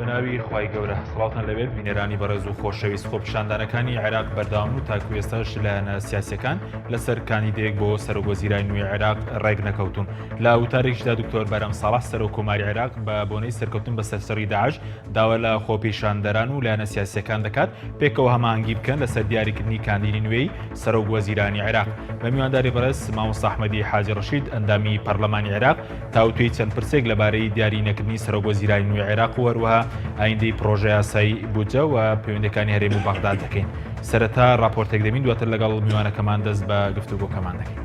بەناوی خوای گەورە سڵاوتان لەبێت بینەرانی بەڕێز و خۆشەویست خۆپیشاندانەکانی عێراق بەردەوامن و تاکو ئێستاش لایەنە سیاسیەکان لەسەر کاندیدێک بۆ سەرۆک وەزیرانی نوێی عێراق ڕێک نەکەوتون لە وتارێکیشدا دکتۆر بەرهەم ساڵح سەرۆک کۆماری عێراق بە بۆنەی سەرکەوتن بەسەر شەڕی داعش داوا لە خۆپیشاندەران و لایەنە سیاسیەکان دەکات پێکەوە هەماهەنگی بکەن لەسەر دیاریکردنی کاندیدی نوێی سەرۆک وەزیرانی عێراق. بە میوانداری بەڕێز مامۆستا ئەحمەدی حاجی ڕەشید ئەندامی پەرلەمانی عێراق تاوتوێی چەند پرسێک لەبارەی دیاری نەکردنی سەرۆک وەزیرانی نوێی عێراق و هەروەها ئایندەی پڕۆژە یاسای بودجە و پەیوەندیەکانی هەرێم و بەغداد دەکەین. سەرەتا ڕاپۆرتێک دەبین دواتر لەگەڵ میوانەکەمان دەست بە گفتوگۆکەمان دەکەین.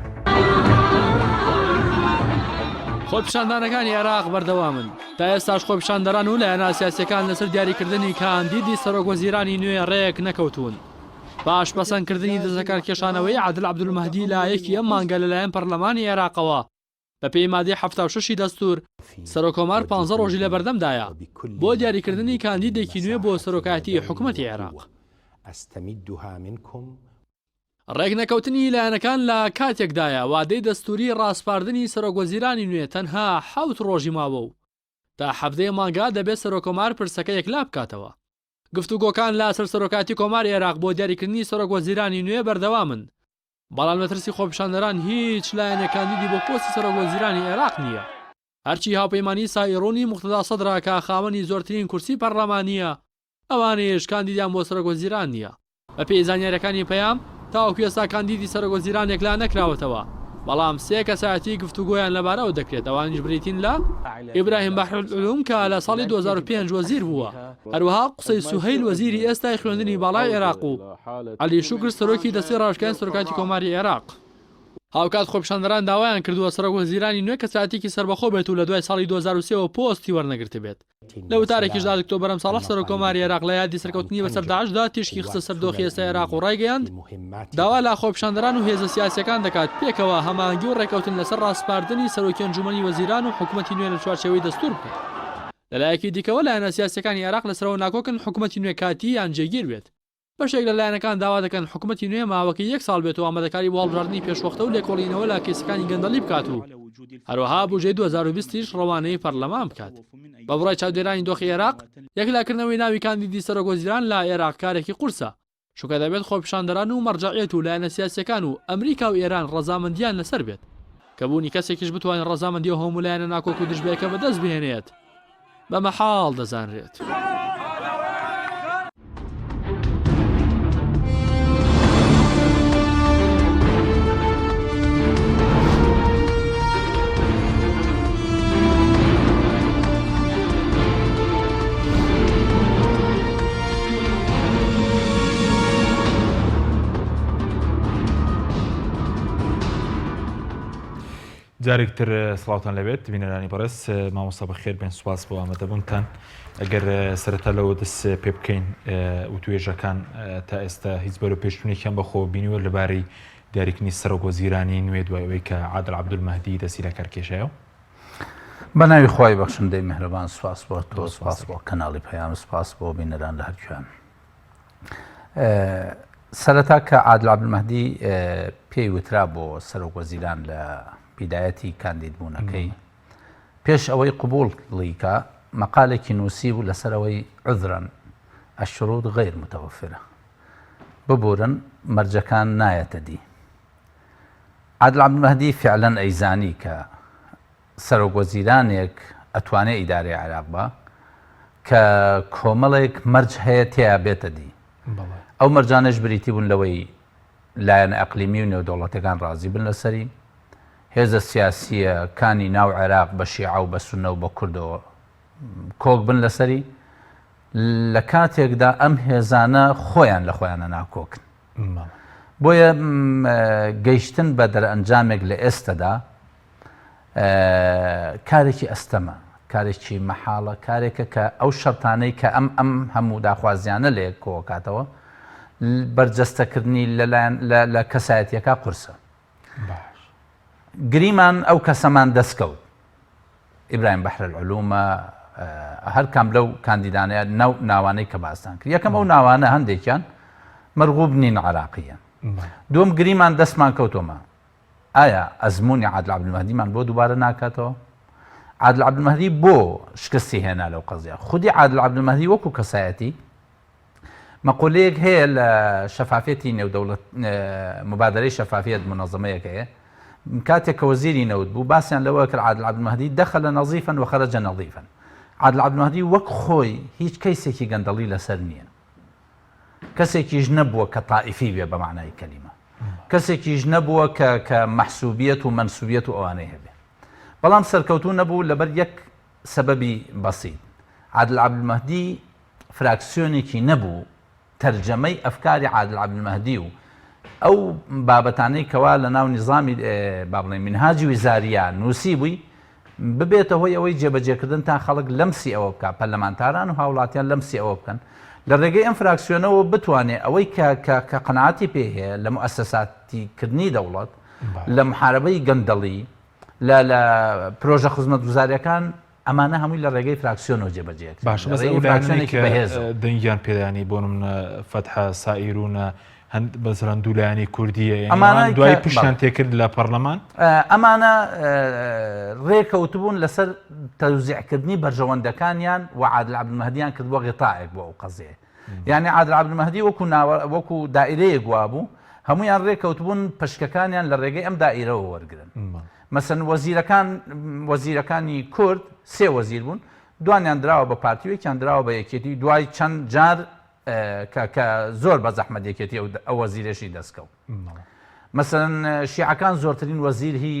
خۆپیشاندانەکانی عێراق بەردەوامن، تا ئێستاش خۆپیشاندەران و لایەنە سیاسییەکان لەسەر دیاریکردنی کاندیدی سەرۆکوەزیرانی نوێ ڕێک نەکەوتوون. پاش پەسەندکردنی دەستلەکارکێشانەوەی عادل عەبدولمەهدی لە یەکی ئەم مانگە لەلایەن پەرلەمانی عێراقەوە، بەپێی مادەی 76 ی دەستوور، سەرۆککۆمار پانزە ڕۆژی لەبەردەمدایە بۆ دیاریکردنی کاندیدێکی نوێ بۆ سەرۆکایەتیی حکومەتی عێراق. ڕێکنەکەوتنی لایەنەکان لە کاتێکدایە، وادەی دەستووری ڕاسپاردنی سەرۆکوەزیرانی نوێ تەنها حەوت ڕۆژی ماوە و تا حەڤدە ی مانگە دەبێت سەرۆککۆمار پرسەکە یەکلابکاتەوە. گفتوگۆکان لە سەر سەرۆکایەتی کۆماری عێراق بۆ دیاریکردنی سەرۆک وەزیرانی نوێ بەردەوامن، بەڵام لە ترسی خۆپیشاندەران هیچ لایەنێک کاندیدی بۆ پۆستی سەرۆک وەزیرانی عێراق نییە. هەرچی هاوپەیمانی سائیڕونی موقتەدا سەدرە کە خاوەنی زۆرترین کورسی پەرلەمانییە، ئەوانیش کاندیدیان بۆ سەرۆک وەزیران نییە. بەپێی زانیارییەکانی پەیام، تاوەکو ئێستا کاندیدی سەرۆکوەزیران یەکلا نەکراوەتەوە، بەڵام سێ کەسایەتی گفتوگۆیان لەبارەوە دەکرێت، ئەوانیش بریتین لە، ئیبراهیم بەحرولعلوم کە لە ساڵی 2005 وەزیر بووە، هەروەها قوسەی سوهەیل وەزیری ئێستای خوێندنی باڵای عێراق و عەلی شوکر سەرۆکی دەستەی ڕاوێژکاری سەرۆکایەتی کۆماری عێراق. هاوکات خۆپیشاندەران داوایان کردووە سەرۆکوەزیرانی نوێ کەسایەتیەکی سەربەخۆ بێت و لە دوای ساڵی 2003 ەوە پۆستی وەرنەگرتبێت. لە وتارێکیشدا دکتۆر بەرهەم ساڵح سەرۆک کۆماری عێراق لە یادی سەرکەوتنی بەسەر داعشدا تیشکی خستە سەر دۆخی ئێستای عێراق و ڕایگەیاند، داوا لە خۆپیشاندەران و هێزە سیاسییەکان دەکات پێکەوە هەماهەنگی و ڕێککەوتن لەسەر ڕاسپاردنی سەرۆکی ئەنجوومەنی وەزیران و حکومەتی نوێ لە چوارچێوەی دەستوور بکەن. لەلایەکی دیکەوە لایەنە سیاسییەکانی عێراق لەسەرەوە ناکۆکن حکومەتی نوێ کاتی یان جێگیر بێت. بەشێک لە لایەنەکان داوا دەکەن حکومەتی نوێ ماوەکەی یەک ساڵ بێت و ئامادەکاری بۆ هەڵبژاردنی پێشوەختە و لێکۆڵینەوە لە کەیسەکانی گەندەڵی بکات و هەروەها بوجەی 2020 یش ڕەوانەی پەرلەمان بکات. بە بڕوای چاودێرانی دۆخی ئێراق، یەکلاکردنەوەی ناوی کاندیدی سەرۆکوەزیران لە ئێراق کارێکی قورسە، چونکە دەبێت خۆپیشاندەران و مەرجەعیەت و لایەنە سیاسییەکان و ئەمریکا و ئێران ڕەزامەندییان لەسەر بێت، کە بوونی کەسێکیش بتوانێت ڕەزامەندی ئەو هەموو لایەنە ناکۆک و دژبەیەکە بەدەست بهێنێت، بە مەحاڵ دەزانرێت. جارێک تر سڵاوتان لەبێت بینەرانی بەڕێز مامۆستا بەخێر بێن سوپاس بۆ ئامادەبوونتان ئەگەر سەرەتا لەوە دەست پێ بکەین وتوێژەکان تا ئێستا هیچ بەرەو پێشتونێکیان بەخۆ بینیوە لەبارەی دیاریکردنی سەرۆک وەزیرانی نوێ دوای ئەوەی کە عادل عەبدولمەهدی دەستی لەکار کێشایەوە بە ناوی خوای بەخشندەی میهرەبان سوپاس بۆ تۆ سوپاس بۆ کەناڵی پەیام سوپاس بۆ بینەران لە هەرکوێن سەرەتا کە عادل عەبدولمەهدی پێی وترا بۆ سەرۆک وەزیران لە بیدایەتی کاندید بوونەکەی پێش ئەوەی قبوڵی کە مەقالێکی نووسی بوو لەسەر ئەوەی عذرا الشروط غیر متوفرە ببورن مەرجەکان نایەتە دی عادل عەبدولمەهدی فعلەن ئەیزانی کە سەرۆک وەزیرانێک ئەتوانێ ئیدارەی عێراق با کە کۆمەڵێک مەرج هەیە تێیا بێتە دی. ئەو مەرجانەش بریتی بوون لەوەی لایەنە ئەقلیمی و نێودەوڵەتەکان ڕازی بن لەسەری، هێزە سیاسییەکانی ناو عێراق بە شیعە و بە سوننە و بە کوردەوە کۆک بن لەسەری، لە کاتێکدا ئەم هێزانە خۆیان لە خۆیانە ناکۆکن. بۆیە گەیشتن بە دەرئەنجامێک لە ئێستەدا کارێکی ئەستەمە، کارێکی مەحاڵە، کارێکە کە ئەو شەرتانەی کە ئەم ئەم هەموو داخوازیانە لە یەک کۆکاتەوە بەرجەستەکردنی لەلایەن لە کەسایەتیەکە قورسە. گریمان ئەو کەسەمان دەستکەوت ئیبراهیم بەحرەلعلومە هەر کام لەو کاندیدانەیە ناو ناوانەی کە باستان کرد یەکەم ئەو ناوانە هەندێکیان مەرغوب نین عراقیە دوم گریمان دەستمان کەوتۆمە ئایا ئەزموونی عادل عەبدولمەهدیمان بۆ دووبارە ناکاتەوە؟ عادل عەبدولمەهدی بۆ شکستی هێنا لەو قەزیە؟ خودی عادل عەبدولمەهدی وەکو کەسایەتی مەقولەیەک هەیە لە شەفافیەتی نێودەوڵەت مبادرەی شەفافیەت منەزەمەیەک هەیە کاتێک کە وەزیری نەوت بوو باسیان لەوە کرد عادل عەبدولمەهدی دەخل نظیفا وخرج نظیفا عادل عەبدولمەهدی وەک خۆی هیچ کەیسێکی گەندەڵی لەسەر نییە کەسێکیش نەبووە کە تائیفی بێ بە معنای کەلیمە کەسێکیش نەبووە کە کە مەحسوبیەت و مەنسوبیەت و ئەوانەی هەبێ بەڵام سەرکەوتوو نەبوو لەبەر یەک سەبەبی بەسیت عادل عەبدولمەهدی فراکسیۆنێکی نەبوو تەرجەمەی ئەفکاری عادل عەبدولمەهدی و ئەو بابەتانەی کەوا لە ناو نیزامی با بڵێین مینهاجی ویزاریە نووسیبووی ببێتە هۆی ئەوەی جێبەجێکردن تا خەڵک لەمسی ئەوە بکا پەرلەمانتاران و هاوڵاتیان لەمسی ئەوە بکەن لە ڕێگەی ئەم فراکسیۆنەوە بتوانێ ئەوەی کە کە کە قەناعەتی پێی هەیە لە موئەسەساتی کردنی دەوڵەت لە محاربەی گەندەڵی لە لە پرۆژە خزمەتگوزاریەکان ئەمانە هەمووی لە ڕێگەی فراکسیۆنەوە جێبەجێ ئەکرێن. باشە بەس ئەو لایەنانەی کە دەنگیان پێدانی بۆ نمونە فەتحە سائیرونە هەند بەسەرەن دوو لایەنی کوردیە ئەمانە دوای پشتیان تێکرد لە پەرلەمان ئەمانە ڕێکەوتبوون لەسەر تەوزیعکردنی بەرژەوەندەکانیان و عادل عەبدولمەهدیان کردبووە غیتائێک بۆ ئەو قەزیە یعنی عادل عەبدولمەهدی وەکو ناوە وەکو دائیرەیەک وابوو هەمویان ڕێکەوتبوون پشکەکانیان لە ڕێگەی ئەم دائیرەوە وەرگن مەسەن وەزیرەکان وەزیرەکانی کورد سێ وەزیر بوون دوانیان دراوە بە پارتی و یەکیان دراوە بە یەکێتی دوای چەند جار کە کە زۆر بە زەحمەت یەکێتی ئەو وەزیرەشی دەستکەوت مەسەن شیعەکان زۆرترین وەزیر هی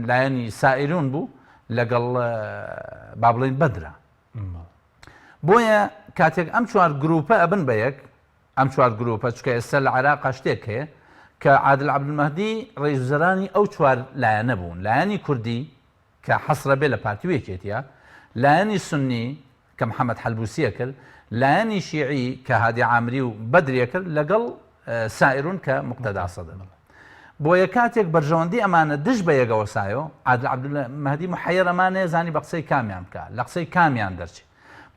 لایەنی سائیرون بوو لەگەڵ با بڵێین بەدرە بۆیە کاتێک ئەم چوار گروپە ئەبن بە یەک ئەم چوار گروپە چونکە ئێستا لە عێراقا شتێک هەیە کە عادل عەبدولمەهدی ڕئیس وزەرانی ئەو چوار لایەنە بوون لایەنی کوردی کە حەسرە بێ لە پارتی و یەکێتیە لایەنی سوننی کە محەمەد حەلبوسیە کرد لایەنی شیعی کە هادی عامری و بەدریە کرد لەگەڵ سائرون کە مقتەدا سەدر بۆیە کاتێک بەرژەوەندی ئەمانە دژ بە یەک ئەوەسایەوە عادل عەبدولمەهدی محەیەر ئەمانەیە زانی بە قسەی کامیان بکا لە قسەی کامیان دەرچێ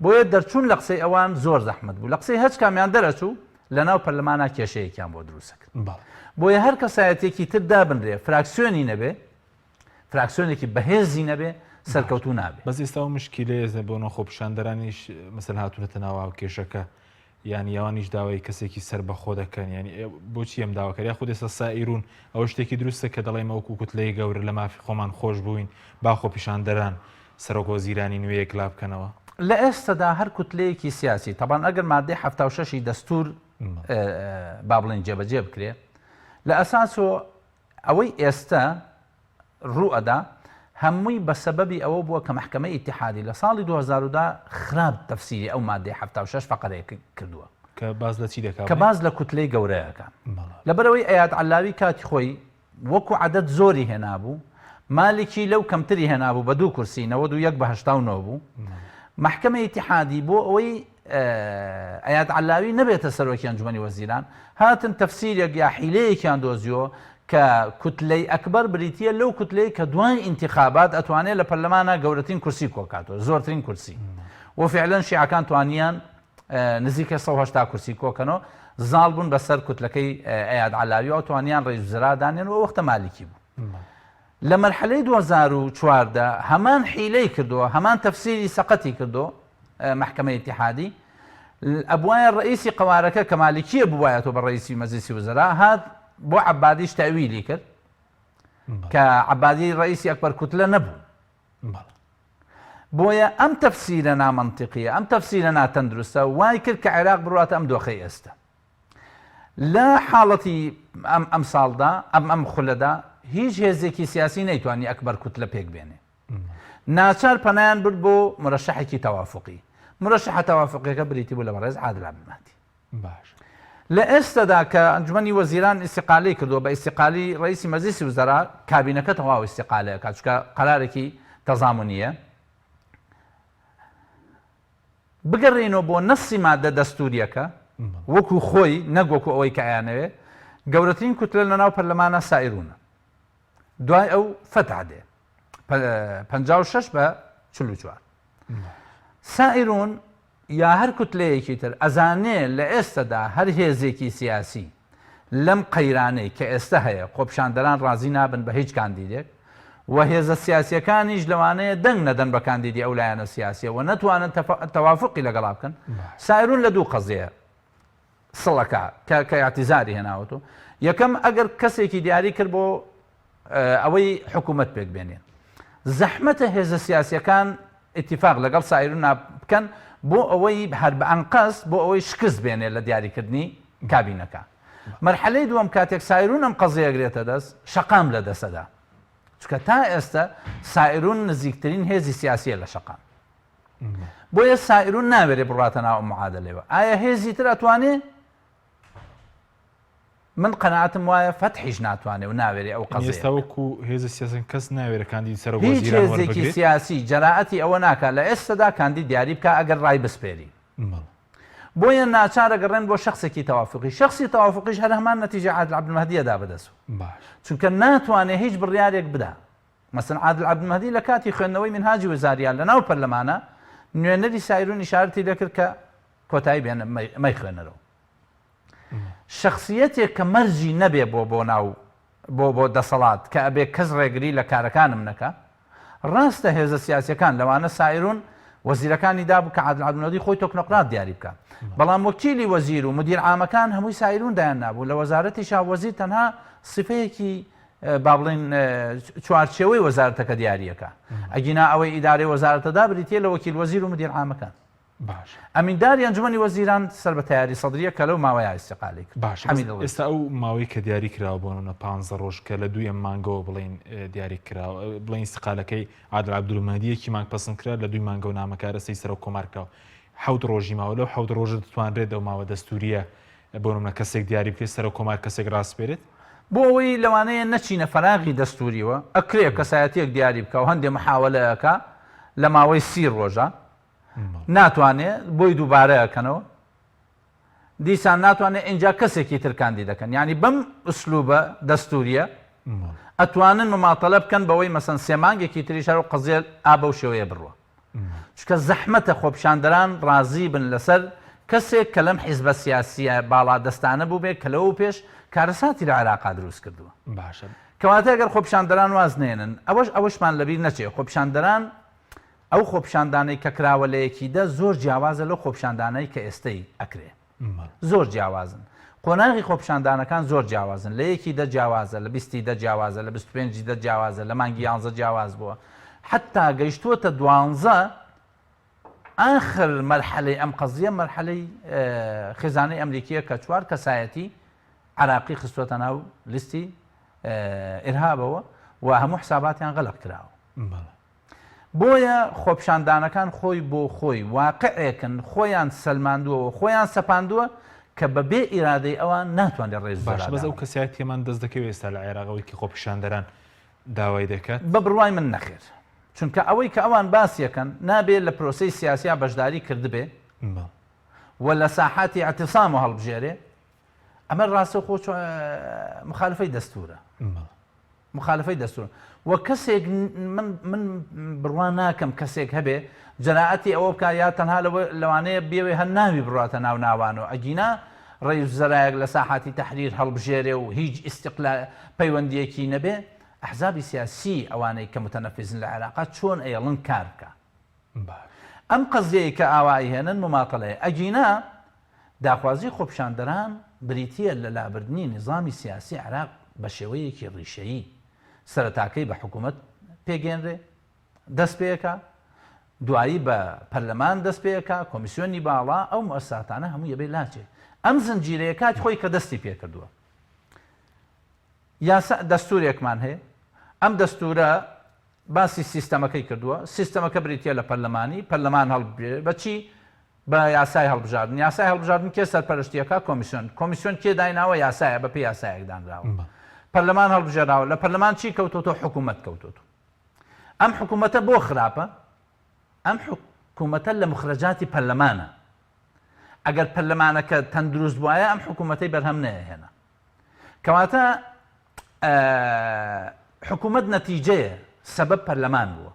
بۆیە دەرچوون لە قسەی ئەوان زۆر زەحمەت بوو لە قسەی هەچ کامیان دەرەچوو لەناو پەرلەمانا کێشەیەکیان بۆ دروستەکرد بۆیە هەر کەسایەتێکی تر دابنرێ فراکسیۆنی نەبێ فراکسیۆنێکی بەهێزی نەبێ سەرکەوتوو نابێ. بەس ئێستا ئەو مشکیلەیە بۆ نۆ خۆپیشاندەرانیش مەسەلەن هاتوونەتە ناو هاوکێشەکە یانی ئەوانیش داوای کەسێکی سەربەخۆ دەکەن یانی بۆچی ئەم داواکاری یاخود ئێستا سائیرون ئەوە شتێکی دروستە کە دەڵێم وەکو کوتلەی گەورە لە مافی خۆمان خۆش بووین با خۆپیشاندەران سەرۆک وەزیرانی نوێ یەکلا بکەنەوە. لە ئێستەدا هەر کوتلەیەکی سیاسی تەبان ئەگەر مادەی 76 ی دەستور با بڵێین جێبەجێ بکرێ لە ئەساسۆ ئەوەی ئێستە ڕوو ئەدا هەمووی بە سەبەبی ئەوە بووە کە مەحکەمەی ئیتیحادی لە ساڵی 2010 خراپ تەفسیری ئەو مادەی 76 فەقەرەیە کردووە. کە باس لە چی دەکا؟ کە باس لە کوتلەی گەورە ئەکا. لەبەرئەوەی ئەیاد عەلاوی کاتی خۆی وەکو عەدەد زۆری هێنابوو، مالکی لەو کەمتری هێنابوو بە دوو کورسی، 91 بە 89 بوو. مەحکەمەی ئیتیحادی بۆ ئەوەی ئەیاد عەلاوی نەبێتە سەرۆکی ئەنجومەنی وەزیران، هاتن تەفسیرێک یا حیلەیەکیان دۆزیەوە کە کوتلەی ئەکبەر بریتییە لەو کوتلەی کە دوای ئینتیخابات ئەتوانێت لە پەرلەمانا گەورەترین کورسی کۆکاتەوە، زۆرترین کورسی. و فعلەن شیعەکان توانیان نزیکە 180 کورسی کۆکەنەوە، زاڵ بوون بەسەر کوتلەکەی ئەیاد عەلاوی و توانیان ڕئیس وزرا دانێن و ئەو وەختە مالیکی بوو. لە مەرحەلەی 2014 هەمان حیلەی کردووە، هەمان تەفسیری سەقەتی کردووە، مەحکەمەی ئیتیحادی ئەبوایە ڕئیسی قەوارەکە کە مالکیە بوایەتەوە بە ڕئیسی مەجلیسی وزرا هات بۆ عەبادیش تەویلی کرد کە عەبادی ڕئیسی ئەکبەر کوتلە نەبوو بۆیە ئەم تەفسیرە نامەنتیقیە ئەم تەفسیرە ناتەندروستە وای کرد کە عێراق بڕاتە ئەم دۆخەی ئێستا لە حاڵەتی ئەم ئەم ساڵدا ئەم ئەم خولەدا هیچ هێزێکی سیاسی نەیتوانی ئەکبەر کوتلە پێک بێنێ ناچار پەنایان برد بۆ مرەشەحێکی تەوافقی، مرەشەحە تەوافقیەکە بریتی بوو لە بەڕێز عادل عەبدولمەهدی. باش. لە ئێستەدا کە ئەنجومەنی وەزیران ئیستیقالەی کردووە، بە ئیستیقالی ڕەئیسی مەجلیسی وزەرا کابینەکە تەواو ئیستیقالە ئەکات، چونکە قەرارێکی تەزامونییە. بگەڕێینەوە بۆ نەسی مادە دەستوریەکە وەکو خۆی نەک وەکو ئەوەی کە ئەیانەوێ، گەورەترین کوتلە لەناو پەرلەمانا سائیرونە. دوای ئەو فەتح دێ 56 بە 44 سائرون یا هەر کوتلەیەکی تر ئەزانێ لە ئێستەدا هەر هێزێکی سیاسی لەم قەیرانەی کە ئێستا هەیە خۆپیشاندەران ڕازی نابن بە هیچ کاندیدێک. و هێزە سیاسیەکانیش لەوانەیە دەنگ نەدەن بە کاندیدی ئەو لایەنە سیاسیە و نەتوانن تەوافقی لەگەڵا بکەن. سائرون لە دوو قەزیە سڵەکە کە کە ئیعتیزاری هێناوەتەوە. یەکەم ئەگەر کەسێکی دیاری کرد بۆ ئەوەی حکوومەت پێک بێنێ زەحمەتە هێزە سیاسیەکان ئیتیفاق لەگەڵ سائرون بکەن بۆ ئەوەی هەر بە ئەنقەست بۆ ئەوەی شکست بێنێ لە دیاریکردنی کابینەکە. مەرحەلەی دووەم کاتێک سائرون ئەم قەزیە گرێتە دەست شەقام لە دەسەدا چونکە تا ئێستا سائرون نزیکترین هێزی سیاسیە لە شەقام بۆیە سائرون ناوێرێ بڕاتە ناو ئەم معادلەوە ئایا هێزی تر ئەتوانێ من قەناعەتم وایە فەتحیش ناتوانێ و ناوێرێ ئەو قەزیە ئێستا وەکو هێزە سیاسەکان کەس ناوێرە کاندید سەرۆک هیچ وەزیران هێزێکی وەربگرێت سیاسی جەرائەتی ئەوە ناکا لە ئێستەدا کاندید دیاری بکا ئەگەر ڕای بسپێری بەڵێ. بۆیە ناچارە گەڕێن بۆ شەخسێکی تەوافقی شەخسی تەوافقیش هەر هەمان نەتیجە عادل عەبدولمەهدیە دا بەدەست باش. چونکە ناتوانێ هیچ بڕیارێک بدا مەسەن عادل عەبدولمەهدی لە کاتی خوێندنەوەی مینهاجی وزاریا لە ناو پەرلەمانە نوێنەری سایرون ئیشارەتی لێکرد کە کۆتایی بێنە مەیخوێنەرەوە شەخسیەتێک کە مەرجی نەبێ بۆ بۆ ناو بۆ بۆ دەسەڵات کە ئەبێ کەس ڕێگری لە کارەکانم نەکا ڕاستە هێزە سیاسیەکان لەوانە سائرون وەزیرەکانی دابوو کە عادل عەبدولمەهدی خۆی تۆکنۆقرات دیاری بکا بەڵام وەکیلی وەزیر و مدیر عامەکان هەمووی سائرون دایان نابوو لە وەزارەتیشا وەزیر تەنها سیفەیەکی با بڵێین چوارچێوەی وەزارەتەکە دیاریەکە ئەگینا ئەوەی ئیدارەی وەزارەتەدا بریتیە لە وەکیل وەزیر و مدیر عامەکان باشە. ئەمینداری ئەنجومەنی وەزیران سەر بە تەیاری سەدرییە کە لەو ماوەیە ئیستیقالەی کرد. باشە بەس حەمید ئەڵێ. ئێستا ئەو ماوەی کە دیاری کراوە بۆ نمونە پانزە ڕۆژ کە لە دووی ئەم مانگەوە بڵێین دیاری کراوە بڵێین ئیستیقالەکەی عادل عەبدولمەهدی یەکی مانگ پەسند کرا لە دووی مانگەوە نامەکە ئەرەسەی سەرۆک کۆمار کراوە حەوت ڕۆژی ماوە لەو حەوت ڕۆژە دەتوانرێت ئەو ماوە دەستوریە بۆ نمونە کەسێک دیاری بکرێت سەرۆک کۆمار کەسێک ڕاسپێرێت؟ بۆ ئەوەی لەوانەیە نەچینە فەراغی دەستوریوە ئەکرێ کەسایەتیەک دیاری بکا و هەندێ محاوەلە ئەکا لە ماوەی سی ڕۆژا ناتوانێ بۆی دووبارە ئەکەنەوە دیسان ناتوانێ ئینجا کەسێکی تر کاندید دەکەن یعنی بەم ئوسلوبە دەستوریە ئەتوانن مماتەلە بکەن بەوەی مەسەن سێ مانگێکی تریش هەر قەزیە ئا بەو شێوەیە بڕوە چونکە زەحمەتە خۆپیشاندەران ڕازی بن لەسەر کەسێک کە لەم حیزبە سیاسیە باڵا دەستانە بووبێ کە لەوە پێش کارەساتی لە عێراقا دروست کردووە باشە کەواتە ئەگەر خۆپیشاندەران واز نێنن ئەوەش ئەوەشمان لەبیر نەچێ خۆپیشاندەران ئەو خۆپیشاندانەی کە کراوە لە یەکی دە زۆر جیاوازە لەو خۆپیشاندانەی کە ئێستەی ئەکرێ. زۆر جیاوازن. قۆناغی خۆپیشاندانەکان زۆر جیاوازن. لە یەکی دە جیاوازە، لە بیستی دە جیاوازە، لە 25 دە جیاوازە، لە مانگی یانزە جیاواز بووە. حەتتا گەیشتووەتە دوانزە ئاخر مەرحەلەی ئەم قەزیە مەرحەلەی خێزانەی ئەمریکیە کە چوار کەسایەتی عراقی خستووەتە ناو لیستی ئیرهابەوە و هەموو حساباتیان غەلق کراوە. بۆیە خۆپیشاندانەکان خۆی بۆ خۆی واقعێکن خۆیان سەلماندووە و خۆیان سەپاندووە کە بە بێ ئیرادەی ئەوان ناتوانرێت ڕێز باشە بەس ئەو زۆرادان. کەسایەتیەمان دەست دەکەوێت ئێستا لە عێراق ئەوەی کە خۆپیشاندەران داوای دەکات؟ بە بڕوای من نەخێر چونکە ئەوەی کە ئەوان باسیەکەن نابێ لە پرۆسەی سیاسیا بەشداری کردبێ بەڵێ. و لە ساحاتی ئیعتیسام هەڵبژێرێ ئەمە ڕاستەوخۆ مخالفەی دەستورە. بەڵێ. مخالفەی دەستور و کەسێک من من بڕوا ناکەم کەسێک هەبێ جەرائەتی ئەوە بکا یا تەنها لەوانەیە بێوێ هەر ناوی بڕاتە ناو ناوانەوە ئەگینا ڕەئیس وزەرایەک لە ساحاتی تەحریر هەڵبژێرێ و هیچ ئیستقلا پەیوەندیەکی نەبێ ئەحزابی سیاسی ئەوانەی کە متەنەفیزن لە عێراقا چۆن ئەیەڵن کار بکا ئەم قەزیەی کە ئاوا ئەیهێنن مماتەلەیە ئەگینا داخوازی خۆپیشاندەران بریتییە لە لابردنی نیزامی سیاسی عێراق بە شێوەیەکی ڕیشەیی، سەرەتاکەی بە حکوومەت پێگەێنرێ دەست پێکا، دوایی بە پەرلەمان دەست پێکا، کۆمیسیۆنی باڵا، ئەو موئەسساتانە هەمووی ئەبێ لاچێ. ئەم زنجیرەیە کاتی خۆی کە دەستی پێکردووە. یاسا دەستوورێکمان هەیە، ئەم دەستوورە باسی سیستەمەکەی کردووە، سیستەمەکە بریتییە لە پەرلەمانی، پەرلەمان هەڵبژێرێ، بە چی؟ بە یاسای هەڵبژاردن، یاسای هەڵبژاردن کێ سەرپەرشتی ئەکا؟ کۆمیسیۆن، کۆمیسیۆن کێ دایناوە؟ یاسایە، بە پێی یاسایەک دانراوە. پەرلەمان هەڵبژێراوە، لە پەرلەمان چی کەوتۆتەوە؟ حکوومەت کەوتۆتەوە. ئەم حکوومەتە بۆ خراپە؟ ئەم حکوومەتە لە مخرەجاتی پەرلەمانە. ئەگەر پەرلەمانەکە تەندروست بوایە ئەم حکوومەتەی بەرهەم نەیەهێنا. کەواتە حکوومەت نەتیجەیە، سەبەب پەرلەمان بووە.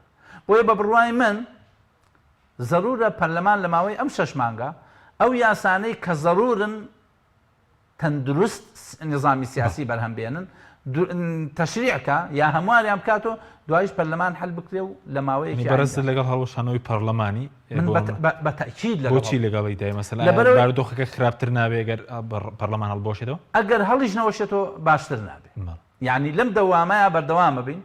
بۆیە بە بڕوای من زەرورە پەرلەمان لە ماوەی ئەم شەش مانگە ئەو یاسانەی کە زەرورن تەندروست نیزامی سیاسی بەرهەم بێنن. تەشریع کا یا هەمواریان بکاتەوە دوایش پەرلەمان حەل بکرێ و لە ماوەیەکی یانی بەڕێزت لەگەڵ هەڵوەشانەوەی پەرلەمانی من بە تەئکید لەگەڵ بۆچی لەگەڵی دای مەسەلەن لەبەرئەوەی بارودۆخەکە خراپتر نابێ گەر پەرلەمان هەڵبوەشێتەوە؟ ئەگەر هەڵیش نەوەشێتەوە باشتر نابێ یانی لەم دەوامەیە بەردەوامە بین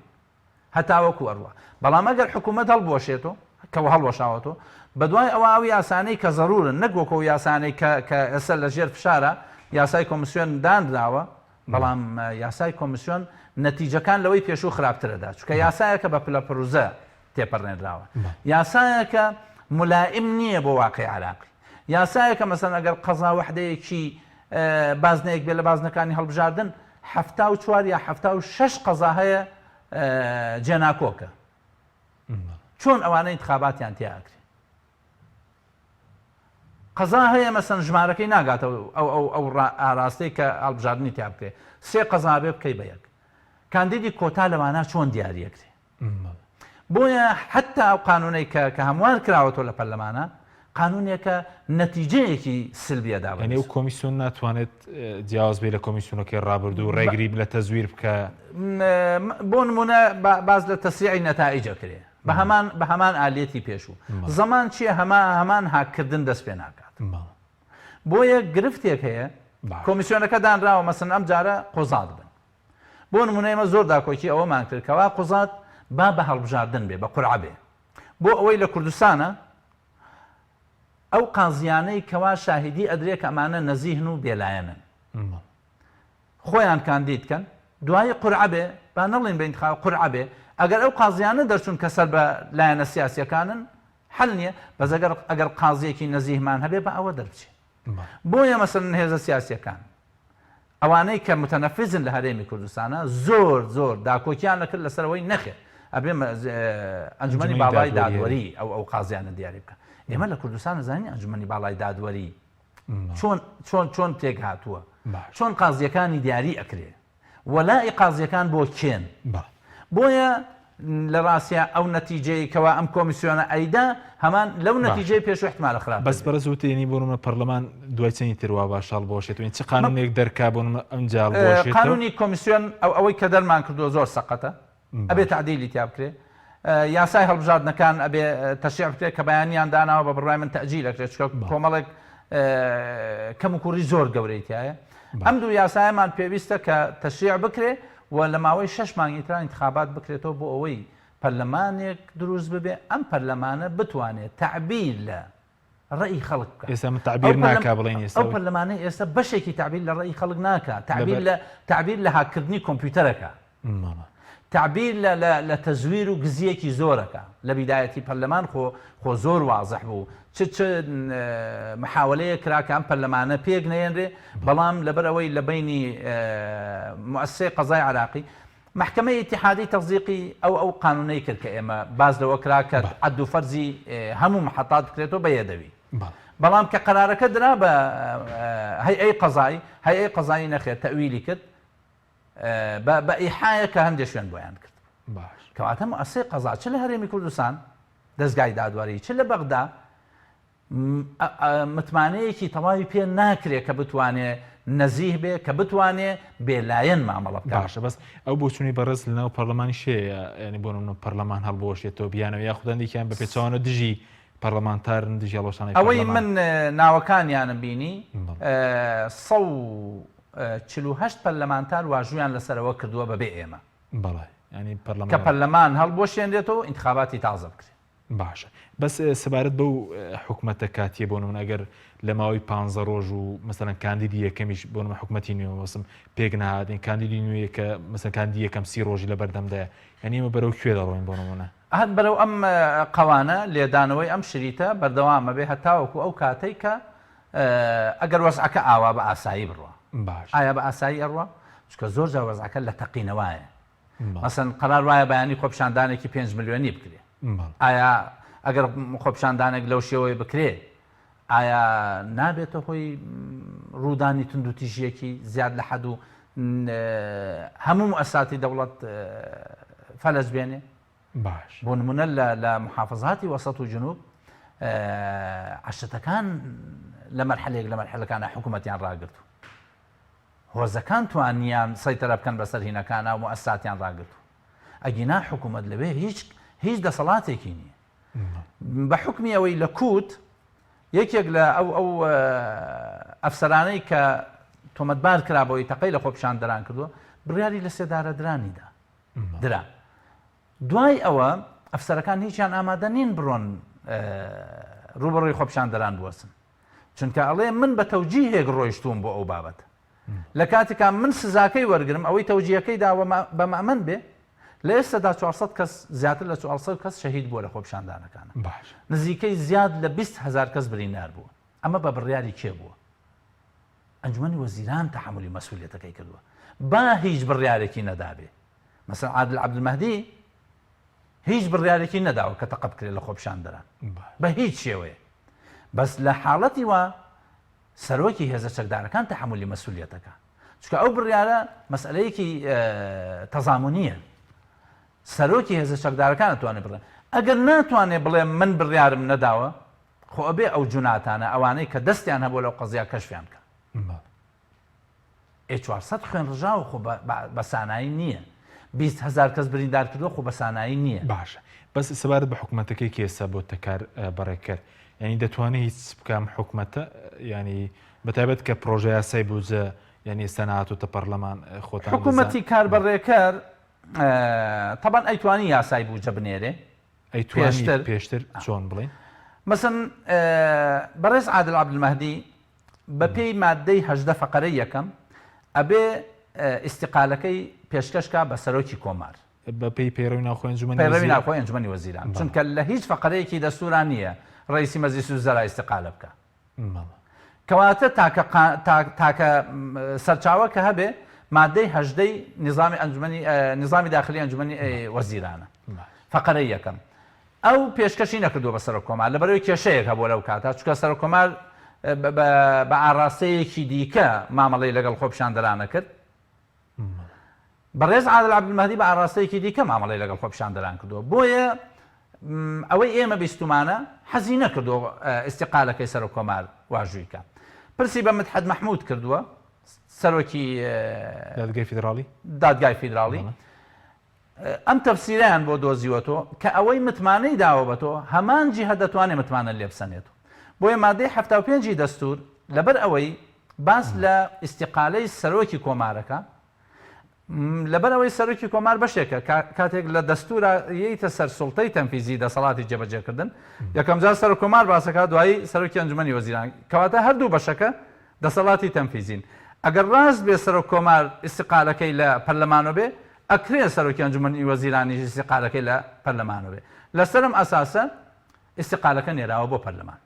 هەتاوەکو ئەڕوا بەڵام ئەگەر حکوومەت هەڵبوەشێتەوە کە هەڵوەشاوەتەوە بەدوای ئەوە ئەو یاسانەی کە زەرورن نەک وەکو ئەو یاسانەی کە کە ئێستا لە ژێر فشارە یاسای کۆمسیۆن دانراوە بەڵام یاسای کۆمسیۆن نەتیجەکان لەوەی پێشوو خراپترە دا چونکە یاسایەکە بە پلە پڕوزە تێپەڕێنراوە یاسایەکە ملائم نییە بۆ واقعی عراقی یاسایەکە مەسەن ئەگەر قەزا وەحدەیەکی بازنەیەک بێ لە بازنەکانی هەڵبژاردن 74 یا 76 قەزا هەیە جێناکۆکە چۆن ئەوانە انتخاباتیان تیا ئەکرێ قەزا هەیە مەسەن ژمارەکەی ناگاتە ئەو ئەو ئەو ئاراستەی کە هەڵبژاردنی تیا بکرێ سێ قەزا بێ بکەی بە یەک کاندیدی کۆتا لەوانە چۆن دیاریەکرێ بۆیە حتا ئەو قانونەی کە کە هەموار کراوەتەوە لە پەرلەمانە قانونێکە نەتیجەیەکی سلبیە دا یعنی ئەو کۆمیسیۆن ناتوانێت جیاواز بێ لە کۆمیسیۆنەکەی ڕابردوو ڕێگری لە تەزویر بکە بۆ نمونە باز لە تەسریعی نەتائیجە کرێ بە هەمان بە هەمان ئالیەتی پێشوو زەمان چییە هەما هەمان هاککردن دەست پێ ناکات بۆیە گرفتێک هەیە کۆمیسیۆنەکە دانراوە مەسن ئەم جارە قۆزات بن بۆ نمونە ئێمە زۆر داکۆکی ئەوەمان کرد کەوا قوزات با بە هەڵبژاردن بێ بە قورعە بێ بۆ ئەوەی لە کوردستانە ئەو قازیانەی کەوا شاهیدی ئەدرێ کە ئەمانە نەزیهن و بێلایەنن خۆیان کاندید کەن دوایی قورعە بێ با نەڵێن بە انتخاب قورعە بێ ئەگەر ئەو قازیانە دەرچوون کە سەر بە لایەنە سیاسیەکانن حل نییە بەس ئەگەر ئەگەر قازیەکی نەزیهمان هەبێ بە ئەوە دەربچێ بۆیە مەسەلەن هێزە سیاسیەکان ئەوانەی کە متەنەفزن لە هەرێمی کوردستانە زۆر زۆر داکۆکیان لەکرد لەسەر ئەوەی نەخێر ئەبێ ئەنجومەنی باڵای دادوەری ئەو ئەو قازیانە دیاری بکە ئێمە لە کوردستان زانین ئەنجومەنی باڵای دادوەری چۆن چۆن چۆن پێک هاتووە چۆن قازیەکانی دیاری ئەکرێ وەلائی قازیەکان بۆ کێن؟ بۆیە لە ڕاستیا ئەو نەتیجەی کەوا ئەم کۆمیسیۆنە ئەیدا هەمان لەو نەتیجەی پێشوو احتمالە خراپتر بەس بێت. بەڕێز وتێنی بۆ نمونە پەرلەمان دوای چەندی تر وا باشە هەڵبوەشێتەوە یانی چ قانونێک دەرکا بۆ نمونە ئەمجا هەڵبوەشێتەوە؟ قانونی کۆمیسیۆن ئەو ئەوەی کە دەرمان کردووە زۆر سەقەتە ئەبێ تەعدیلی تیا بکرێ. یاسای هەڵبژاردنەکان ئەبێ تەشریع بکرێت کە بەیانیان داناوە بە بڕوای من تەئجیل ئەکرێت چونکە کۆمەڵێک کەموکوڕی زۆر گەورەی تایە ئەم دوو یاسایەمان پێویستە کە تەشریع بکرێ و لە ماوەی شەش مانگی تران انتخابات بکرێتەوە بۆ ئەوەی پەرلەمانێک دروست ببێ ئەم پەرلەمانە بتوانێت تەعبیر لە ڕەئی خەڵک بکات. ئێستا من تەعبیر ناکا بڵێین ئێستا ئەو پەرلەمانەی ئێستا بەشێکی تەعبیر لە ڕەئی خەڵک ناکا تەعبیر لە تەعبیر لە هاککردنی کۆمپیوتەرەکە تەعبیر لە لە لە تەزویر و گزیەکی زۆرەکە لە بیدایەتی پەرلەمان خۆ خۆ زۆر وازح بوو چ چ محاولەیە کرا کە ئەم پەرلەمانە پێک نەیەنرێ بەڵام لەبەر ئەوەی لە بینی موسسەی قەزای عراقی مەحکەمەی ئیتیحادی تەسدیقی ئەو ئەو قانونەی کرد کە ئێمە باس لەوە کرا کە عەد و فەرزی هەموو محەتات بکرێتەوە بە یەدەوی بەڵام کە قەرارەکە درا بە هەیئەی قەزایی هەیئەی قەزایی نەخێر تەویلی کرد بە ئیحایە کە هەندێک شوێن بۆیان کرد کەواتە موئەسسەی قەزا چ لە هەرێمی کوردستان دەزگای دادوەری چ لە بەغدا متمانەیەکی تەواوی پێ ناکرێ کە بتوانێ نەزیه بێ کە بتوانێ بێ لایەن مامەڵە بکا. باشە بەس ئەو بۆچوونەی بەڕێز لەناو پەڕلەمانیش هەیە یانی بۆ نمونە پەڕلەمان هەڵبوەشێتەوە بیانەوە یاخود هەندێکیان بە پێچەوانە دژی پەڕلەمانتارن دژی هەڵوەشانەوەی ئەوەی پەڕلەمان. من ناوەکانیانم بینی 148 پەرلەمانتار واژوویان لەسەر ئەوە کردووە بەبێ ئێمە. بەڵێ یانی پەرلەمان. کە پەرلەمان هەڵبوەشێنرێتەوە و ئینتخاباتی تازە بکرێ. باشە بەس سەبارەت بەو حکومەتە کاتیە بۆ نمونە ئەگەر لە ماوەی پانزە ڕۆژ و مەسەلەن کاندیدی یەکەمیش بۆ نمونە حکومەتی نوێ مەبەستم پێک نەهاتین کاندیدی نوێ کە مەسەلەن کاندیدی یەکەم سی ڕۆژی لە بەردەمدایە یعنی ئێمە بەرەو کوێ دەڕۆین بۆ نمونە؟ هەر بەرەو ئەم قەوانە لێدانەوەی ئەم شریتە بەردەوام ئەبێ هەتاوەکو ئەو کاتەی کە ئەگەر وەزعەکە ئاوا بە ئاسایی بڕوا. باش. ئایا بە ئاسایی ئەڕوا؟ چونکە زۆر جار وەزعەکە لە تەقینەوایە. مەسەن قەرار وایە بەیانی خۆپیشاندانێکی پێنج ملیۆنی بکرێ ئایا ئەگەر خۆپیشاندانێک لەو شێوەیە بکرێ ئایا نابێتە هۆی ڕوودانی توندوتیژیەکی زیاد لە حەد و هەموو موئەساتی دەوڵەت فەلەج بێنێ باش بۆ نمونە لە لە محافظاتی وەسەت و جنوب عەشرەتەکان لە مەرحەلێک لە مەرحەلەکانە حکوومەتیان ڕاگرتوو. هۆزەکان توانیان سەیتەرە بکەن بەسەر هینەکانا و موئەسساتیان ڕاگرتووە. ئەگینا حکوومەت لەوێ هیچ هیچ دەسەڵاتێکی نییە. بە حوکمی ئەوەی لە کووت یەکێک لە ئەو ئەو ئەفسەرانەی کە تۆمەتبار کرا بەوەی تەقەی لە خۆپیشاندەران کردووە بڕیاری لە سێدارەدرانی دا درا. دوای ئەوە ئەفسەرەکان هیچیان ئامادە نین بڕۆن ڕووبەڕووی خۆپیشاندەران بوەستن. چونکە ئەڵێ من بە تەوجیهێک ڕۆیشتووم بۆ ئەو بابەتە لە کاتێکا من سزاکەی وەرگرم ئەوەی تەوجیهەکەی داوە بە مەئمەن بێ لە ئێستادا 400 کەس زیاتر لە 400 کەس شەهید بووە لە خۆپیشاندانەکانە باش نزیکەی زیاد لە 20 هەزار کەس بریندار بووە ئەمە بە بڕیاری کێ بووە ئەنجومەنی وەزیران تەحەمولی مەسئولیەتەکەی کردووە با هیچ بڕیارێکی نەدابێ مەسەن عادل عەبدولمەهدی هیچ بڕیارێکی نەداوە کە تەقە بکرێت لە خۆپیشاندەران بە هیچ شێوەیەک بەس لە حاڵەتی وا سەرۆکی هێزە چەکدارەکان تەحەمولی مەسئولیەتەکە چونکە ئەو بڕیارە مەسئلەیەکی تەزامونیە سەرۆکی هێزە چەکدارەکان توانێت بڵێ ئەگەر ناتوانێت بڵێ من بڕیارم نەداوە خۆ ئەبێ ئەو جوناتانە ئەوانەی کە دەستیان هەبوو لەو قەزیا کەشفیان بکە ئێ 400 خوێن ڕژاوە خۆ بە سانایی نییە 20 هەزار کەس بریندار کردووە خۆ بە سانایی نییە. باشە بەس سەبارەت بە حکومەتەکەی کێ ئێستا بۆتە کار بەڕێکەر یانی دەتوانێت هیچ بکام حکومەتە ینی بەتایبەت کە پرۆژە یاسای بودجە یعنی ئێستا نهاتۆتە پەرلەمان خۆتان حکوومەتی کاربەڕێکەر تەبان ئەیتوانی یاسای بودجە بنێرێ ئەیتوانی پێشتر چۆن بڵێن مەسن بەڕێز عادل عەبدولمەهدی بەپێی ماددەی 18 فەقەرەی یەکەم ئەبێ ئیستیقالەکەی پێشکەش کا بە سەرۆکی کۆمار. بەپێی پەیڕەوی ناوخۆی ئەنجومەنی پەیڕەوی وەزیران. ناوخۆی ئەنجومەنی وەزیران، چونکە لە هیچ فەقەرەیەکی دەستوورا نییە ڕەئیسی مەجلیس وزەرا ئیستیقالە بکا. کەواتە تاکە قا تاکە سەرچاوە کە هەبێ ماددەی هەژدەی نیزامی ئەنجومەنی نیزامی داخلی ئەنجومەنی وەزیرانە. فەقەرەی یەکەم. ئەو پێشکەشی نەکردووە بە سەرۆک کۆمار لەبەرئەوەی کێشەیەک هەبووە لەو کاتە چونکە سەرۆک کۆمار بە ئاڕاستەیەکی دیکە مامەڵەی لەگەڵ خۆپیشاندەرانە کرد بەڕێز عادل عەبدولمەهدی بە ئاڕاستەیەکی دیکە مامەڵەی لەگەڵ خۆپیشاندەران کردووە بۆیە ئەوەی ئێمە بیستومانە حەزی نەکردووە ئیستیقالەکەی سەرۆک کۆمار واژووی کە پرسی بە مدحەت مەحمود کردووە سەرۆکی دادگای فیدراڵی دادگای فیدراڵی ئەم تەفسیرەیان بۆ دۆزیوەتۆ کە ئەوەی متمانەی داوە بە تۆ هەمان جیهەت دەتوانێ متمانەت لێ بسەنێتۆ. بۆیە مادەی 75 ی دەستوور لەبەر ئەوەی باس لە ئیستیقالەی سەرۆکی کۆمارەکە لەبەر ئەوەی سەرۆکی کۆمار بەشێکە کاتێک لە دەستورا یەیتە سەر سوڵتەی تەنفیزی دەسەڵاتی جێبەجێکردن یەکەمجار سەرۆک کۆمار باسەکە دوایی سەرۆکی ئەنجومەنی وەزیران کەواتە هەردوو بەشەکە دەسەڵاتی تەنفیزین. ئەگەر ڕاست بێ سەرۆک کۆمار ئیستیقالەکەی لە پەرلەمانۆ بێ، ئەکرێ سەرۆکی ئەنجومەنی وەزیرانیش ئیستیقالەکەی لە پەرلەمانۆ بێ. لەسەر ئەم ئەساسە ئیستیقالەکە نێراوە بۆ پەرلەمان.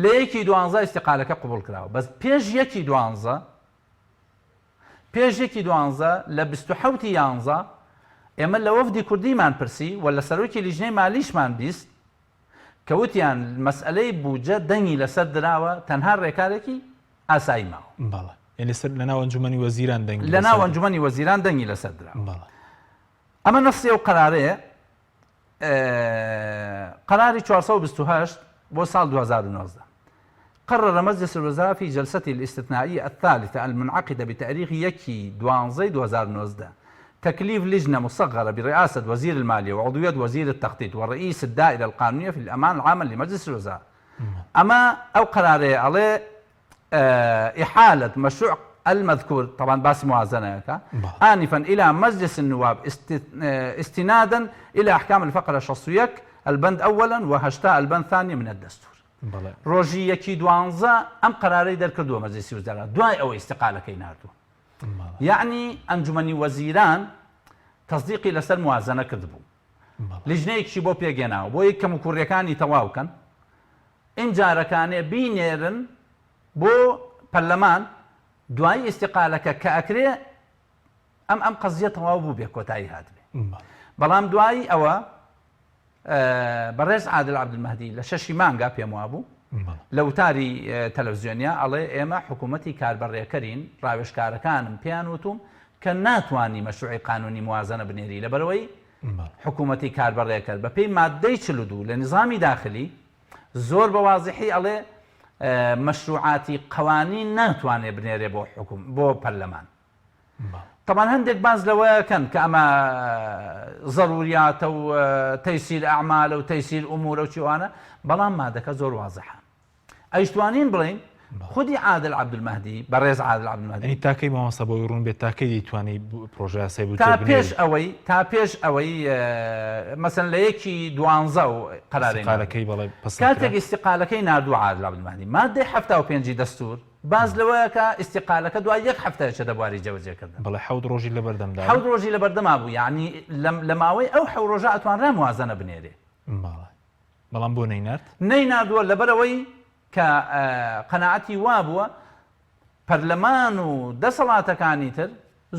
لە یەکی دوانزە ئیستیقالەکە قبوڵ کراوە. بەس پێش یەکی دوانزە پێش یەکی دوانزە لە 27 ی یانزە ئێمە لە وەفدی کوردیمان پرسی و لە سەرۆکی لیژنەی مالیشمان 20 کە وتیان مەسئەلەی بودجە دەنگی لەسەر دراوە تەنها رێکارێکی ئاسایی ماوە. بەڵێ یانی لەسەر لەناو ئەنجومەنی وەزیران دەنگی لەناو ئەنجومەنی وەزیران دەنگی لەسەر دراوە. بەڵێ. ئەمە نەسی ئەو قەرارەیە قەراری 428 بۆ ساڵ 2019 قرر مجلس الوزراء في جلسته الاستثنائية الثالثة المنعقدة بتاريخ یەکی دوانزەی 2019 تكليف لجنة مصغرة برئاسة وزير المالية وعضوية وزير التخطيط ورئيس الدائرة القانونية في الأمانة العامة لمجلس الوزراء ئەمە ئەو قەرارەیە ئەڵێ إحالة مشروع المذكور طبعا باسی موازنەیەکە آنفا إلى مجلس النواب استنادا إلى أحكام الفقرة 61 البند أولا وهشتا البند ثانيا من الدستور ڕۆژی یەکی دوانزە ئەم قەرارەی دەرکردووە مەجلیسی وزارا دوای ئەوەی ئیستیقالەکەی ناردووە یەعنی ئەنجومەنی وەزیران تەسدیقی لەسەر موازەنە کردبوو لیژنەیەکیشی بۆ پێکهێناوە بۆ یەک کەموکوڕیەکانی تەواو کەن ئینجارەکانێ بینێرن بۆ پەرلەمان دوایی ئیستیقالەکە کە ئەکرێ ئەم ئەم قەزیە تەواو بوو بێ کۆتایی هاتبێ بەڵام دوایی ئەوە بەڕێز عادل عەبدولمەهدی لە شەشی مانگا پێم وابوو لە وتاری تەلەفزیۆنیا ئەڵێ ئێمە حکوومەتی کاربەڕێکەرین ڕاوێژکارەکانم پێیان وتوم کە ناتوانی مەشروعی قانونی موازنە بنێری لەبەرئەوەی حکوومەتی کاربەڕێکەر بەپێی ماددەی 42 لە نیزامی داخلی زۆر بە وازحی ئەڵێ مەشروعاتی قەوانین ناتوانێ بنێرێ بۆ حکوم بۆ پەرلەمان. تەبعەن هەندێک باس لەوە کەن کە ئەمە زەروریاتە و تەیسیر ئەعمالە و تەیسیر ئومورە و چیوانە بەڵام مادەکە زۆر وازحە. ئەیشتوانین بڵێین خودی عادل عەبدولمەهدی بەڕێز عادل عەبدولمەهدی یانی تاکەی مامۆستا بۆی ڕوون بێت تاکەی دەیتوانی پرۆژە یاسای بودجە تا پێش بنێری ئەوەی تا پێش ئەوەی مەسەن لە یەکی دوانزە و قەرارەی ناردوو ئیستیقالەکەی بەڵێ پەسەند کرا کاتێک ئیستیقالەکەی ناردوو عادل عەبدولمەهدی مادەی 75 ی دەستوور باس لەوە ئەکا ئیستیقالەکە دوای یەک هەفتە ئەچێتە بواری جێبەجێکردن بەڵێ حەوت ڕۆژی لەبەردەمدا حەوت بوو ڕۆژی لەبەردەما بوو یانی لە ماوەی ئەو حەو ڕۆژە ئەتوانرا موازەنە بنێرێ. بەڵێ بەڵام بۆ نەینارد؟ نەیناردووە لەبەرئەوەی کە قەناعەتی وابووە پەرلەمان و دەسەڵاتەکانی تر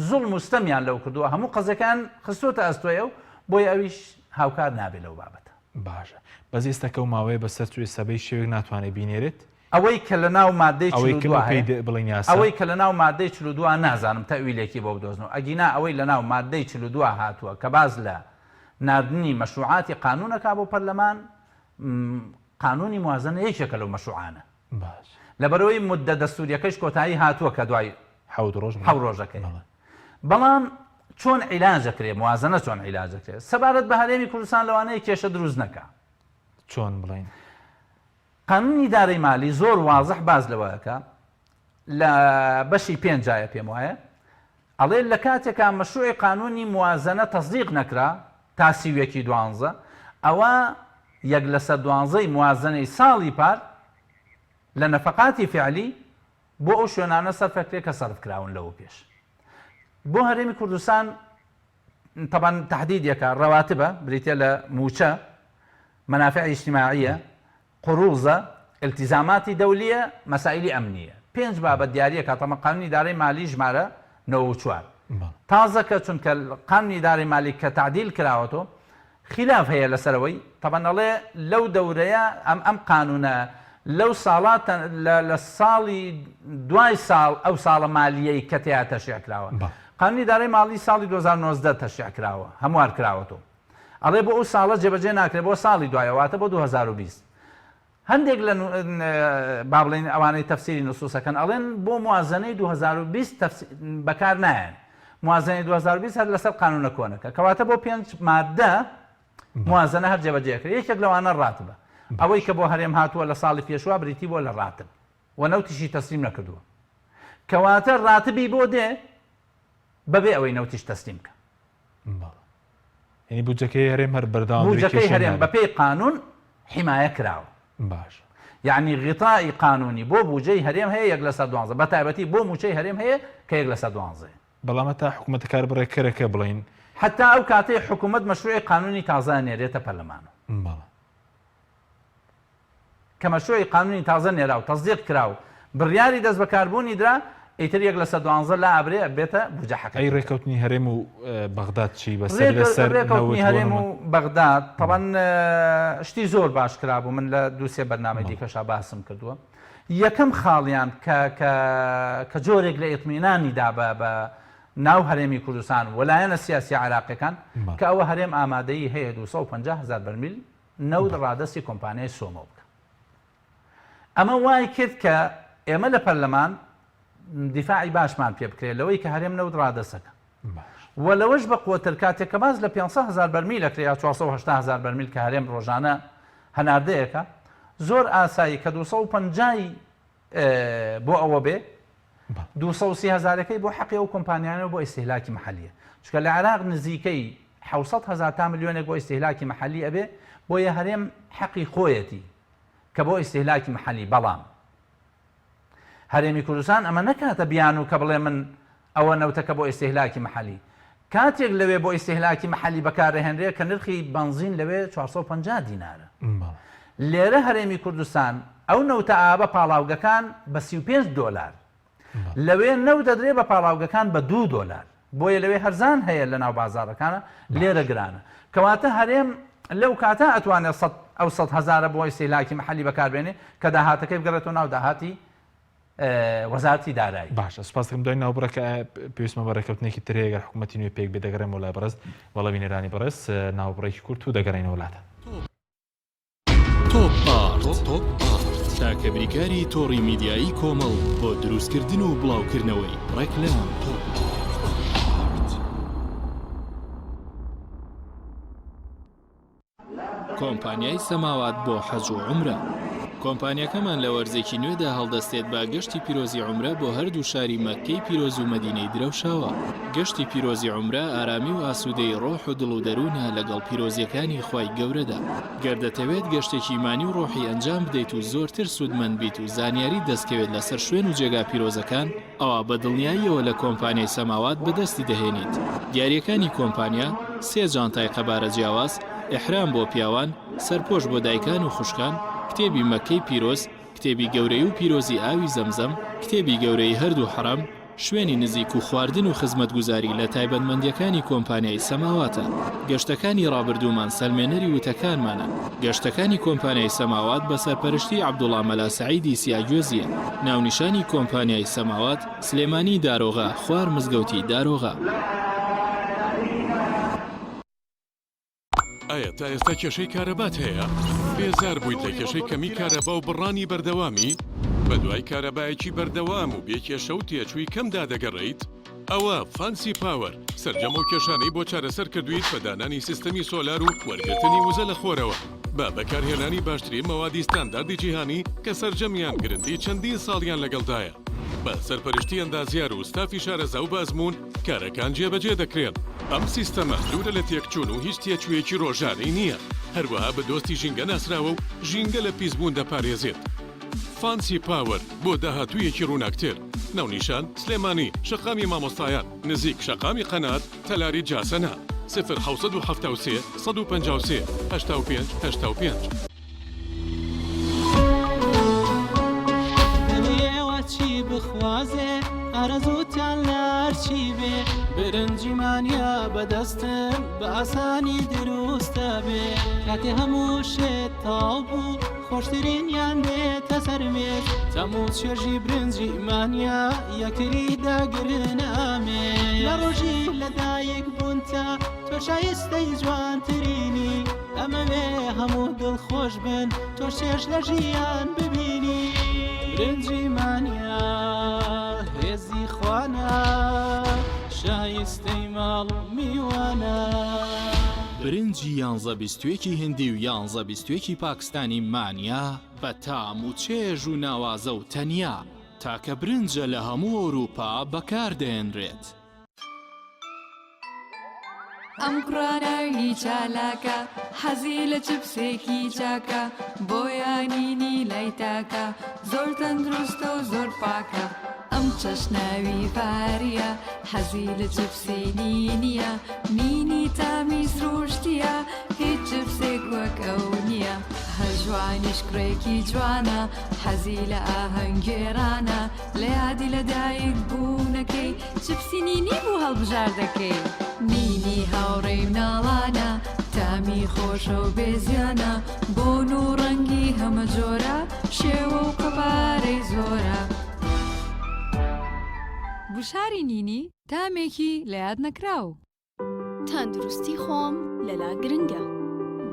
زوڵم و ستەمیان لەو کردووە هەموو قەزیەکەیان خستۆتە ئەستۆی ئەو بۆیە ئەویش هاوکار نابێت لەو بابەتە. باشە بەس ئێستا کە ئەو ماوەیە بەسەر چوو ئێستا بەهیچ شێوەیەک ناتوانێت بینێرێت؟ ئەوەی کە لەناو مادەی ئەوەی کە 42 بە پێی هەیە بڵێین یاسا. ئەوەی کە لەناو مادەی 42 نازانم تەئویلێکی بۆ بدۆزنەوە ئەگینا ئەوەی لەناو مادەی 42 هاتووە کە باس لە ناردنی مەشروعاتی قانون ئەکا بۆ پەرلەمان، قانونی موازنە یەکێکە لەو مەشروعانە. باش. لەبەرئەوەی موددە دەستوریەکەیش کۆتایی هاتووە کە دوای حەوت ڕۆژ بڵێ. حەو ڕۆژەکەیە. بەڵێ. بەڵام چۆن عیلاج ئەکرێ، موازنە چۆن عیلاج ئەکرێ؟ سەبارەت بە هەرێمی کوردستان لەوانەیە کێشە دروست نەکا. چۆن بڵێین؟ قانونی ئیدارەی مالی زۆر وازح باس لەوە ئەکا لە بەشی پێنجایە پێم وایە ئەڵێ لە کاتێکا مەشروعی قانونی موازەنە تەسدیق نەکرا تا 31 ی دوانزە ئەوا یەک لەسەر دوانزەی موازەنەی ساڵی پار لە نەفەقاتی فعلی بۆ ئەو شوێنانە سەرف ئەکرێ کە سەرف کراون لەوە پێش بۆ هەرێمی کوردستان تەبعەن تەحدیدێکە ڕەواتبە بریتە لە موچە مەنافع ئیجتیماعیە قروضە، التزاماتی دەولیە، مەسائیلی ئەمنیە. پێنج بابەت دیاریە کە تەمە قانونی ئیدارەی مالی ژمارە 94 تازە کە چونکە قانونی ئیدارەی مالی کە تەعدیل کراوەتۆ خیلاف هەیە لەسەر ئەوەی تەبەن ئەڵێ لەو دەورەیە ئەم ئەم قانونە لەو ساڵا لە ساڵی دوای ساڵ ئەو ساڵە مالیەی کە تیا تەشریع کراوە قانونی ئیدارەی ماڵی ساڵی 2019 تەشریع کراوە هەموار کراوەتۆ ئەڵێ بۆ ئەو ساڵە جێبەجێ ناکرێت بۆ ساڵی دوایە واتە بۆ 2020 هەندێک لە با بڵێین ئەوانەی تەفسیری نصوصەکەن ئەڵێن بۆ موازنەی 2020 بەکار نایەن موازنەی 2020 هەر لەسەر قانونە کۆنەکە کەواتە بۆ پێنج مادە موازنە هەر جێبەجێ کرد یەکێک لەوانە ڕاتبە ئەوەی کە بۆ هەرێم هاتووە لە ساڵی پێشوە بریتی بۆ لە ڕاتب و نەوتیشی تەسلیم نەکردووە کەواتە ڕاتبی بۆ دێ بەبێ ئەوەی نەوتیش تەسلیم بکە. بەڵێ. یانی بودجەکەی هەرێم هەر بەردەوام دەبێت بودجەکەی کێشەی هەرێم نابێت. بەپێی قانون حیمایە کراوە. باشە. یانی غیتائی قانونی بۆ بوجەی هەرێم هەیە یەک لەسەر دوانزە بەتایبەتی بۆ موچەی هەرێم هەیە کە یەک لەسەر دوانزەیە. بەڵام هەتا حکومەتە کاربڕێکەرەکە بڵێین. هەتا ئەو کاتەی حکومەت مەشروعی قانونی تازە ئەنێرێتە پەرلەمان. بەڵێ. کە مەشروعی قانونی تازە نێرا و تەسدیق کرا و بڕیاری دەستبەکاربوونی درا، ئیتر یەک لەسەر دوانزە لائەبرێ ئەبێتە بوجە ئەی حەقیقیتر. ڕێکەوتنی هەرێم و بەغداد چی بەسەر لەسەر نەوت ڕێکەوتنی بۆ هەرێم و نمونە؟ بەغداد تەبعەن شتی زۆر باش کرابوو من لە دوو سێ بەرنامەی بەڵێ. دیکەشا باسم کردووە. یەکەم خاڵیان کە کە کە جۆرێک لە ئیتمینانی دا بە بە ناو هەرێمی کوردستان و لایەنە سیاسیە عێراقیەکان بەڵێ. کە ئەوە هەرێم ئامادەیی هەیە 250 هەزار بەرمیل نەوت ڕادەستی کۆمپانیای سۆمۆ بکە. ئەمە وای کرد کە ئێمە لە پەرلەمان دیفاعی باشمان پێ بکرێت لەوەی کە هەرێم نەوت ڕادەستەکە و لەوەش بە قوتر کاتێک کە باس لە 500 هزار بەرمیل ئەکرێ یا 480 هزار بەرمیل کە هەرێم ڕۆژانە هەناردەیەکە زۆر ئاسایی کە 250 بۆ ئەوە بێ 230 هەزارەکەی بۆ حەقی ئەو کۆمپانیانە و بۆ ئیستیهلاکی محەلیە چونکە لە عێراق نزیکەی 700 هەزار تا ملیۆنێک بۆ ئیستیهلاکی محەلی ئەبێ بۆیە هەرێم حەقی خۆیەتی کە بۆ ئیستیهلاکی محەلی بەڵام هەرێمی کوردستان ئەمە نەکاتە بیانوو کە بڵێ من ئەوە نەوتەکە بۆ ئیستیهلاکی محەلی کاتێک لەوێ بۆ ئیستیهلاکی محەلی بەکارئەهێنرێ کە نرخی بەنزین لەوێ 450 دینارە. لێرە هەرێمی کوردستان ئەو نەوتە ئا بە پاڵاوگەکان بە 35 دۆلار. لەوێ نەوت ئەدرێ بە پاڵاوگەکان بە دوو دۆلار. بۆیە لەوێ هەرزان هەیە لەناو بازاڕەکانە لێرە گرانە. کەواتە هەرێم لەو کاتە ئەتوانێ سەد ئەو سەد هەزارە بۆ ئیستیهلاکی محەلی بەکاربێنێ کە داهاتەکەی بگەڕێتەوە ناو داهاتی وەزارەتی دارایی. باشە سوپاس دەکەم دوای ناوبڕەکە ئایا پێویستمان بە ڕێککەوتنێکی تر هەیە گەر حکوومەتی نوێ پێک بێت دەگەڕێمەوە لای بەڕێز بەڵێ بینەرانی بەڕێز ناوبڕێکی کورت و دەگەڕێینەوە لاتان. تۆپ ئارت. تاکە بریکاری تۆڕی میدیایی کۆمەڵ بۆ دروستکردن و بڵاوکردنەوەی ڕێکلام. کۆمپانیای سەماوات بۆ حەج و عومرە. کۆمپانیاکەمان لە وەرزێکی نوێدا هەڵدەستێت بە گەشتی پیرۆزی عومرە بۆ هەردوو شاری مەککەی پیرۆز و مەدینەی درەوشاوە. گەشتی پیرۆزی عومرە ئارامی و ئاسوودەیی ڕۆح و دڵ و دەروونە لەگەڵ پیرۆزییەکانی خوای گەورەدا. گەر دەتەوێت گەشتێکی ئیمانی و ڕۆحی ئەنجام بدەیت و زۆرتر سوودمەند بیت و زانیاریت دەستکەوێت لەسەر شوێن و جێگا پیرۆزەکان، ئەوا بە دڵنیاییەوە لە کۆمپانیای سەماوات بەدەستی دەهێنیت. دیارییەکانی کۆمپانیا، سێ جانتای قەبارە جیاواز، ئیحرام بۆ پیاوان، سەرپۆش بۆ دایکان و خوشکان، کتێبی مەککەی پیرۆز، کتێبی گەورەی و پیرۆزی ئاوی زەمزەم، کتێبی گەورەی هەردوو حەڕەم، شوێنی نزیک و خواردن و خزمەتگوزاری لە تایبەتمەندییەکانی کۆمپانیای سەماواتە. گەشتەکانی ڕابردوومان سەلمێنەری وتەکانمانە. گەشتەکانی کۆمپانیای سەماوات بە سەرپەرشتی عەبدوڵا مەلا سەعیدی سیاگوێزییە. ناونیشانی کۆمپانیای سەماوات، سلێمانی دارۆغا، خوار مزگەوتی دارۆغا. ئایا تا ئێستا کێشەی کارەبات هەیە؟ بێزار بوویت لە کێشەی کەمی کارەبا و بڕانی بەردەوامی؟ بەدوای کارەبایەکی بەردەوام و بێ کێشە و تێچووی کەمدا دەگەڕێیت؟ ئەوە فانسی پاوەر سەرجەم ئەو کێشانەی بۆ چارەسەر کردوویت بە دانانی سیستەمی سۆلار و وەرگرتنی وزە لە خۆرەوە بە بەکارهێنانی باشترین مەوادی ستانداردی جیهانی کە سەرجەمیان گرنتی چەندین ساڵیان لەگەڵدایە بە سەرپەرشتی ئەندازیار و ستافی شارەزا و بە ئەزموون کارەکان جێبەجێ دەکرێن. ئەم سیستەمە دوورە لە تێکچوون و هیچ تێچوویەکی ڕۆژانەی نییە، هەروەها بە دۆستی ژینگە ناسراوە و ژینگە لە پیسبوون دەپارێزێت. فانسی پاوەر بۆ داهاتوویەکی ڕووناکتر. ناونیشان، سلێمانی، شەقامی مامۆستایان، نزیک شەقامی قەنات، تەلاری جاسەنە. 0773 153 85 85. ئێوە چی بخوازێ ئارەزووتان لە هەرچی بێ برنجی مانیا بەدەستم بە ئاسانی دروستە بێ کاتێ هەموو شێت تاو بوو خۆشترینیان دێتە سەر مێز تەم و چێژی برنجی مانیا یەکتری دەگرن ئامێ لە ڕۆژی لەدایک بوونتا تۆ شایستەی جوانترینی ئەمەوێ هەموو دڵخۆش بن تۆ چێژ لە ژیان ببینی برنجی مانیا هێزی خوانە شایستەی ماڵ و میوانە. برنجی یانزە بیستویەکی هندی و یانزە بیستویەکی پاکستانی مانیا بە تام و چێژ و ناوازە و تەنیا تاکە برنجە لە هەموو ئەوروپا بەکار دەهێنرێت. ئەم کوڕە ناوی چالاکە حەزی لە چپسێکی چاکە بۆیە نینی لای تاکە زۆر تەندروستە و زۆر پاکە. ئەم چەش ناوی فاریە حەزی لە چپسی نینیە نینی تامی سروشتیە هیچ چپسێک وەک ئەو نییە. هەژوانیش کوڕێکی جوانە حەزی لە ئاهەنگگێڕانە لە یادی لەدایک بوونەکەی چپسی نینی بوو هەڵبژاردەکەی. نینی هاوڕێی مناڵانە تامی خۆشە و بێ زیانە بۆن و ڕەنگی هەمە جۆرە شێوە و قەبارەی زۆرە. گوشاری نینی تامێکی لە یاد نەکراو. تەندروستی خۆم لەلا گرنگە،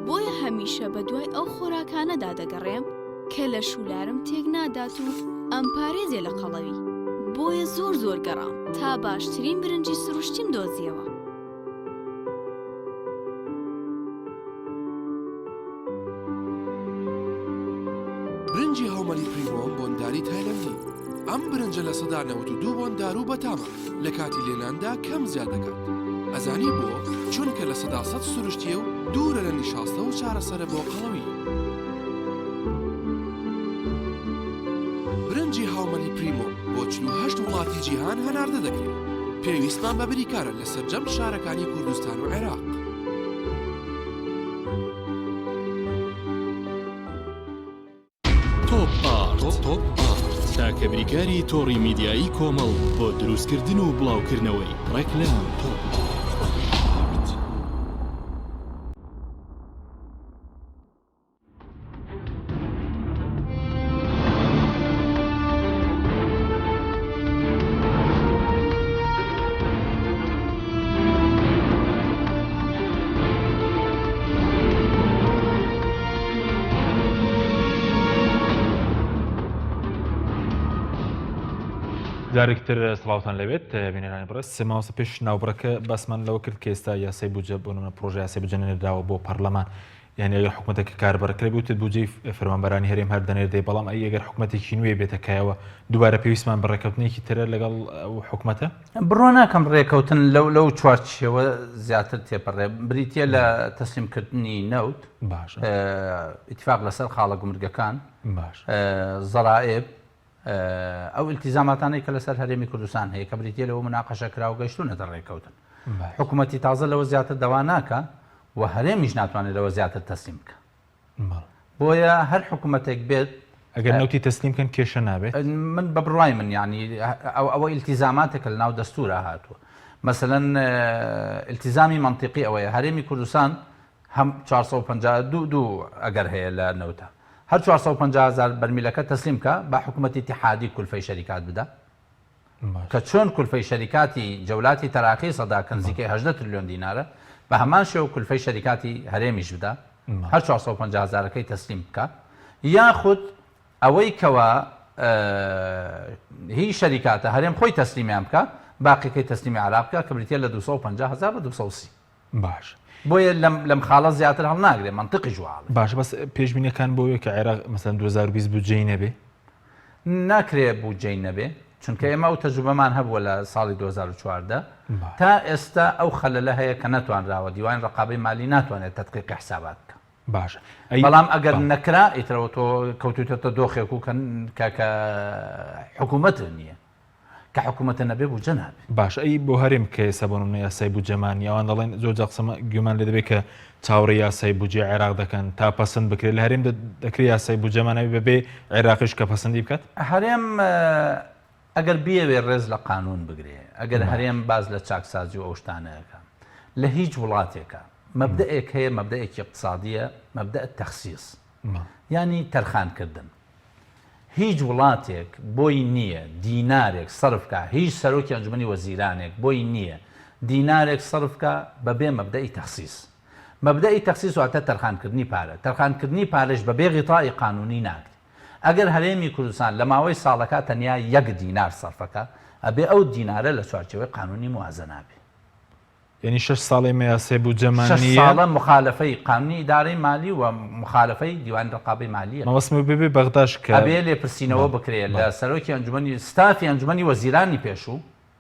بۆیە هەمیشە بەدوای ئەو خۆراکانەدا دەگەڕێم کە لەش و لارم تێک نادات و ئەمپارێزێ لە قەڵەوی، بۆیە زۆر زۆر گەڕام تا باشترین برنجی سروشتیم دۆزیەوە. برنجی هاومەلی پریمۆم بۆنداری تایلەندی، ئەم برنجە 92% بۆندار و بەتامە. لە کاتی لێناندا کەم زیاد دەکات ئەزانی بۆ؟ چونکە 100% سروشتیە و دوورە لە نیشاستە و چارەسەرە بۆ قەڵەوی. برنجی هاومەلی پریمۆ بۆ 48 وڵاتی جیهان هەناردە دەکرێت. پێویستمان بە بریکارە لە سەرجەم شارەکانی کوردستان و عێراق. تۆپ ئارت Top Art تاکە بریکاری تۆڕی میدیایی کۆمەڵ بۆ دروستکردن و بڵاوکردنەوەی ڕێکلام. Top Art. جارێکی تر سڵاوتان لێبێت بینەرانی بەڕێز مامۆستا پێش ناوبڕەکە باسمان لەوە کرد کە ئێستا یاسای بودجە بۆ نمونە پرۆژە یاسای بودجە نەنێردراوە بۆ پەرلەمان یعنی ئەگەر حکوومەتەکە کاربڕکرێ بوتت بودجەی فەرمانبەرانی هەرێم هەر دەنێردێ بەڵام ئەی ئەگەر حکوومەتێکی نوێ بێتە کایەوە دووبارە پێویستمان بە ڕێککەوتنێکی ترە لەگەڵ ئەو حکوومەتە؟ بڕوا ناکەم ڕێکەوتن لەو لەو چوارچێوە زیاتر تێپەڕێ بریتە لە تەسلیمکردنی نەوت باشە ئیتفاق لەسەر خاڵە گومرگەکان باش زەرائب ئەو ئیلتیزاماتانەی کە لەسەر هەرێمی کوردستان هەیە کە بریتیە لەوە مناقەشە کرا و گەیشتوونەتە ڕێککەوتن. حکوومەتی تازە لەوە زیاتر دەوا ناکا و هەرێمیش ناتوانێت لەوە زیاتر تەسلیم بکا. بۆیە هەر حکوومەتێک بێت ئەگەر نەوتی تەسلیم بکەن کێشە نابێت؟ من بە بڕوای من یانی ئەوە ئیلتیزاماتێکە لەناو دەستوورا هاتووە. مەسەلەن ئیلتیزامی مەنتیقی ئەوەیە هەرێمی کوردستان هەم 450 دوو دوو ئەگەر هەیە لە نەوتا هەر 450 هەزار بەرمیلەکە تەسلیم کا با حکوومەتی ئیتیحادی کولفەی شەریکات بدا کە چۆن کولفەی شەریکاتی جەولاتی تەراخیص ئەدا کە نزیکەی 18 ترلیۆن دینارە بە هەمان شێوە کولفەی شەریکاتی هەرێمیش بدا هەر 450 هەزارەکەی تەسلیم بکا یاخود ئەوەی کەوا هی شەریکاتە هەرێم خۆی تەسلیمیان بکا باقیەکەی تەسلیمی عێراق بکا کە بریتیە لە 250 هەزار بە 230. باشە. بۆیە لەم لەم خاڵە زیاتر هەڵناگرێ مەنتقیش وا ئەڵێ. باشە بەس پێشبینیەکان بۆ وێ کە عێراق مەسەلەن 2020 بودجەی نەبێ؟ ناکرێ بودجەی نەبێ چونکە ئێمە ئەو تەجروبەمان هەبووە لە ساڵی 2014 تا ئێستا ئەو خەلەلە هەیە کە نەتوانراوە دیوانی ڕەقابەی مالی ناتوانێت تەدقیقی حسابات بکا. باشە بەڵام ئەگەر نەکرا ئیترەوە تۆ کەوتوویتەتە دۆخێک و کە کە حکوومەتت نییە. کە حکومەتە نەبێ بودجە نابێ. باشە ئەی بۆ هەرێم کە ئێستا بۆ نمونە یاسای بودجەمان نیە ئەوان دەڵێن زۆر جار قسەمە گوێمان لێ دەبێت کە چاوەڕێی یاسای بودجەی عێراق دەکەن تا پەسند بکرێت لە هەرێم دەکرێت یاسای بودجەمان هەبێ بەبێ عێراقیش کە پەسەندی بکات؟ هەرێم ئەگەر بیەوێ ڕێز لە قانون بگرێ ئەگەر هەرێم باس لە چاکسازی و ئەو شتانە ئەکا لە هیچ وڵاتێکا مەبدەئێک هەیە مەبدەئێکی ئیقتسادیە مەبدەئ تەخسیس یانی تەرخانکردن هیچ وڵاتێک بۆی نییە دینارێک سەرف کا، هیچ سەرۆکی ئەنجومەنی وەزیرانێک بۆی نییە دینارێک سەرف کا بەبێ مەبدەئی تەخسیس. مەبدەئی تەخسیس واتە تەرخانکردنی پارە، تەرخانکردنی پارەش بەبێ غیتائی قانونی ناکرێ. ئەگەر هەرێمی کوردستان لە ماوەی ساڵەکا تەنیا یەک دینار سەرفەکا، ئەبێ ئەو دینارە لە چوارچێوەی قانونی موازەنا بێ. یەنی شەش ساڵە ئێمە یاسای بودجەمان شەش نییە؟ ساڵە موخالەفەی قانونی ئیدارەی مالی و موخالەفەی دیوانی ڕقابەی مالییە. مەبەستم ئەوە بێ بەغداش کە ئەبێ لێپرسینەوە بەڵێ بکرێ لە بەڵێ. سەرۆکی ئەنجومەنی ستافی ئەنجومەنی وەزیرانی پێشوو.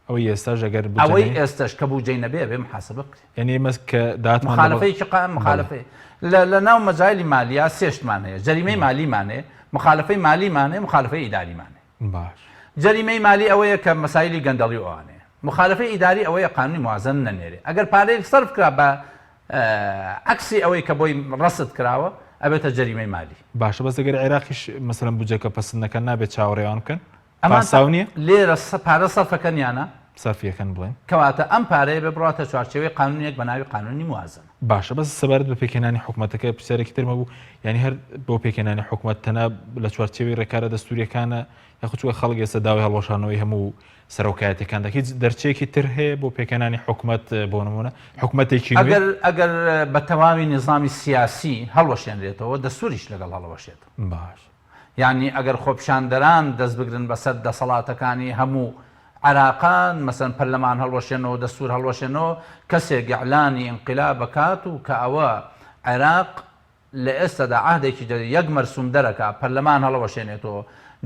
ئەوەی ئێستاش ئەگەر بودجە ئەوەی نەبێ. ئێستەش کە بودجەی نەبێ ئەبێ موحاسەبە بکرێ. یەنی ئێمە کە داهاتمان لە بەغ موخالەفەیەکی قا بەڵێ. موخالەفەی لە لە ناو مەجالی مالییا سێ شتمان هەیە، جەریمەی مالیمان هەیە، موخالەفەی مالیمان هەیە، موخالەفەی ئیداریمان هەیە. باش. جەریمەی مالی ئەوەیە کە مەسایلی گەندەڵی و ئەوانەیە. موخالەفەی ئیداری ئەوەیە قانونی موازەنە نەنێرێ. ئەگەر پارەیەک سەرف کرا بە عەکسی ئەوەی کە بۆی ڕەسد کراوە ئەبێتە جەریمەی مالی. باشە بەس ئەگەر عێراقیش مەسەلەن بودجەکە پەسند نەکەن نابێت چاوەڕێی ئەوان بکەن؟ ئەمان پاساو نییە؟ لێرە پارە سەرفەکەن یان نا؟ سەرفیەکەن بڵێن. کەواتە ئەم پارەیە بێ بڕواتە چوارچێوەی قانونێک بە ناوی قانونی موازەنە. باشە بەس سەبارەت بە پێکهێنانی حکومەتەکە پرسیارێکی ترم هەبوو یانی هەر بۆ پێکهێنانی حکومەت تەنها لە چوارچێوەی ڕێکارە دەستوریەکانە یاخود چونکە خەڵک ئێستا داوای هەڵوەشانەوەی هەموو سەرۆکایەتەکان دەکات هیچ دەرچەیەکی تر هەیە بۆ پێکهێنانی حکومەت بۆ نمونە حکومەتێکی نوێ؟ ئەگەر ئەگەر بە تەواوی نیزامی سیاسی هەڵوەشێنرێتەوە دەستوریش لەگەڵ هەڵەوەشێتەوە. باش. یانی ئەگەر خۆپیشاندەران دەست بگرن بەسەر دەسەڵاتەکانی هەموو عێراقا، مەسەلەن پەرلەمان هەڵوەشێنەوە، دەستور هەڵوەشێنەوە، کەسێک ئیعلانی ئینقلاب بکات و کە ئەوە عێراق لە ئێستادا عەهدێکی جەدید یەک مەرسوم دەرەکا، پەرلەمان هەڵەوەشێنێتەوە،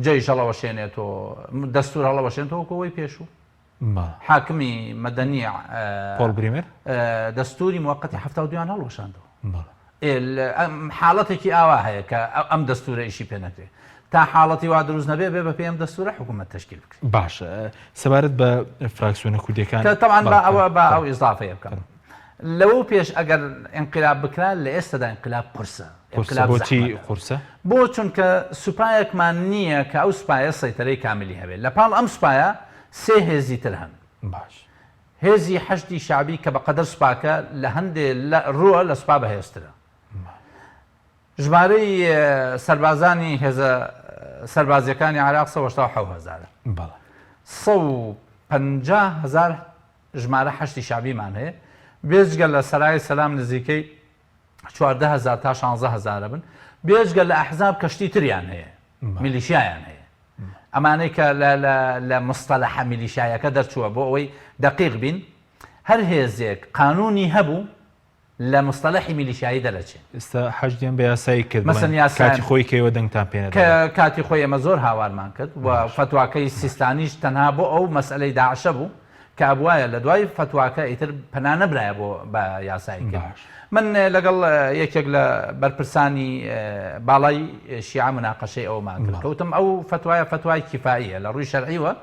جەیش هەڵەوەشێنێتەوە، دەستور هەڵەوەشێنێتەوە وەکو ئەوەی پێشوو. حاکمی مەدەنی پۆڵ بریمەر دەستوری موەقەتی 72 یان هەڵوەشاندەوە. حاڵەتێکی ئاوا هەیە کە ئەم دەستورە ئیشی پێ نەکرێ. تا حاڵەتی وا دروست نەبێ بێ بەپێی ئەم دەستورە حکوومەت تەشکیل بکرێ. باشە سەبارەت بە فراکسیۆنە کوردیەکان کە تەبعەن با ئەوە با ئەو ئیزافەیە بکەم. لەوە پێش ئەگەر ئینقلاب بکرا لە ئێستادا ئینقلاب قورسە. قورسە بۆچی قورسە؟ بۆ چونکە سوپایەکمان نییە کە ئەو سوپایە سەیتەرەی کاملی هەبێت لە پاڵ ئەم سوپایە سێ هێزی تر هەن باش هێزی حەشدی شەعبی کە بەقەدەر سوپاکە لە هەندێ ڕووە لە سوپا بەهێزترە ژمارەی سەربازانی هێزە سەربازیەکانی عێراق 187 هەزارە بەڵێ 150 هەزار ژمارە حەشدی شەعبیمان هەیە بێجگە لە سەرای سەلام نزیکەی 14 هەزار تا 16 هەزارە بن بێجگە لە ئەحزاب کەشتی تریان هەیە میلیشیایان هەیە. ئەمانەی کە لە لە لە مستەلەحە میلیشایەکە دەرچووە بۆ ئەوەی دەقیق بین هەر هێزێک قانوونی هەبوو لە مستەلەحی میلیشیایی دەرەچێ. ئێستا حەشدیان بە یاسایی کرد مەسەن بڵێن یاسایان کاتی خۆی کە ئێوە دەنگتان پێ کە نەداوە. کاتی خۆی ئێمە زۆر هاوارمان کرد و باش. فەتواکەی سیستانیش تەنها بۆ ئەو مەسئەلەی داعشە بوو کە ئەبوایە لە دوای فەتواکە ئیتر پەنا نەبرایە بۆ بە یاسایی کردن. باش. من لەگەڵ یەکێک لە بەرپرسانی باڵای شیعە موناقەشەی ئەوەمان کرد بەڵێ. کە وتم ئەو فەتوایە فەتوای کیفائیە لە ڕووی شەرعیوە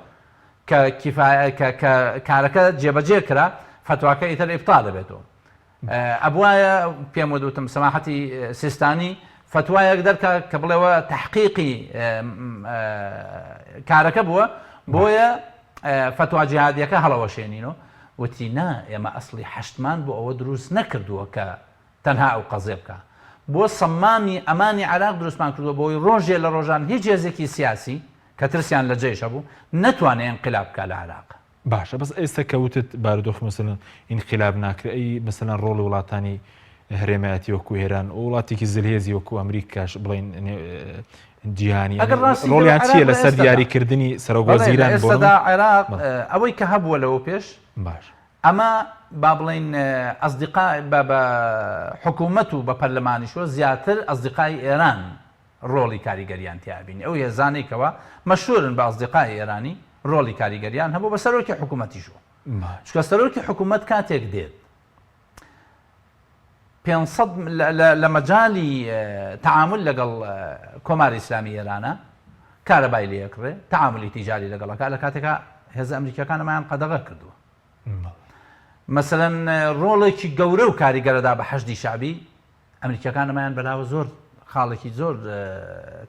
کە کیفایە کە کە کارەکە جێبەجێ کرا فەتواکە ئیتر ئیبتال ئەبێتەوە. ئەبوایە پێم وت وتم سەماحەتی سیستانی فەتوایەک دەرکا کە بڵێوە تەحقیقی کارەکە بووە بۆیە فەتوا جیهادیەکە هەڵەوەشێنینەوە وتی نا ئێمە ئەسڵی حەشتمان بۆ ئەوە دروست نەکردووە کە تەنها ئەو قەزێ بکە بۆ سەمامی ئەمانی عراق دروستمان کردووە بۆی ڕۆژێ لە ڕۆژان هیچ هێزێکی سیاسی کە ترسیان لە جەیش هەبوو نەتوانێ ئینقلاب بکا لە عراق. باشە بەس ئێستا کە وتت بارودۆخی مەسەلەن ئینقیلاب ناکرێ ئەی مەسەلەن ڕۆڵی وڵاتانی هەرێمایەتی وەکو ئێران و وڵاتێکی زلهێزی وەکو ئەمریکاش بڵین جیهانی ئەگەر ڕاستی ڕۆڵیان عێراق چییە لە لەسەر ئێستادا دیاریکردنی سەرۆک بەڵێ لە وەزیران بۆ ئێستادا عێراق بەڵێ. ئەوەی کە هەبووە لەوە پێش باش ئەمە با بڵێین ئەسدیقا بە بە حکوومەت و بە پەرلەمانیشەوە زیاتر ئەسدیقای ئێران ڕۆڵی کاریگەریان تیا بینی، ئەو هێزانەی کەوا مەشهورن بە ئەسدیقای ئێرانی ڕۆڵی کاریگەریان هەبوو بە سەرۆکی حکوومەتیشەوە، چونکە سەرۆکی حکوومەت کاتێک دێت 500 لە مەجالی تەعامول لەگەڵ کۆماری ئیسلامی ئێرانە کارەبای لێ ئەکڕێ، تەعامولی تیجاری لەگەڵ ئەکا لە کاتێکا هێزە ئەمریکیەکان ئەمەیان قەدەغە کردووە. مەسەلەن ڕۆڵێکی گەورە و کاریگەرەدا بە حەشدی شەعبی ئەمریکیەکان ئەمەیان بەلاوە زۆر خاڵێکی زۆر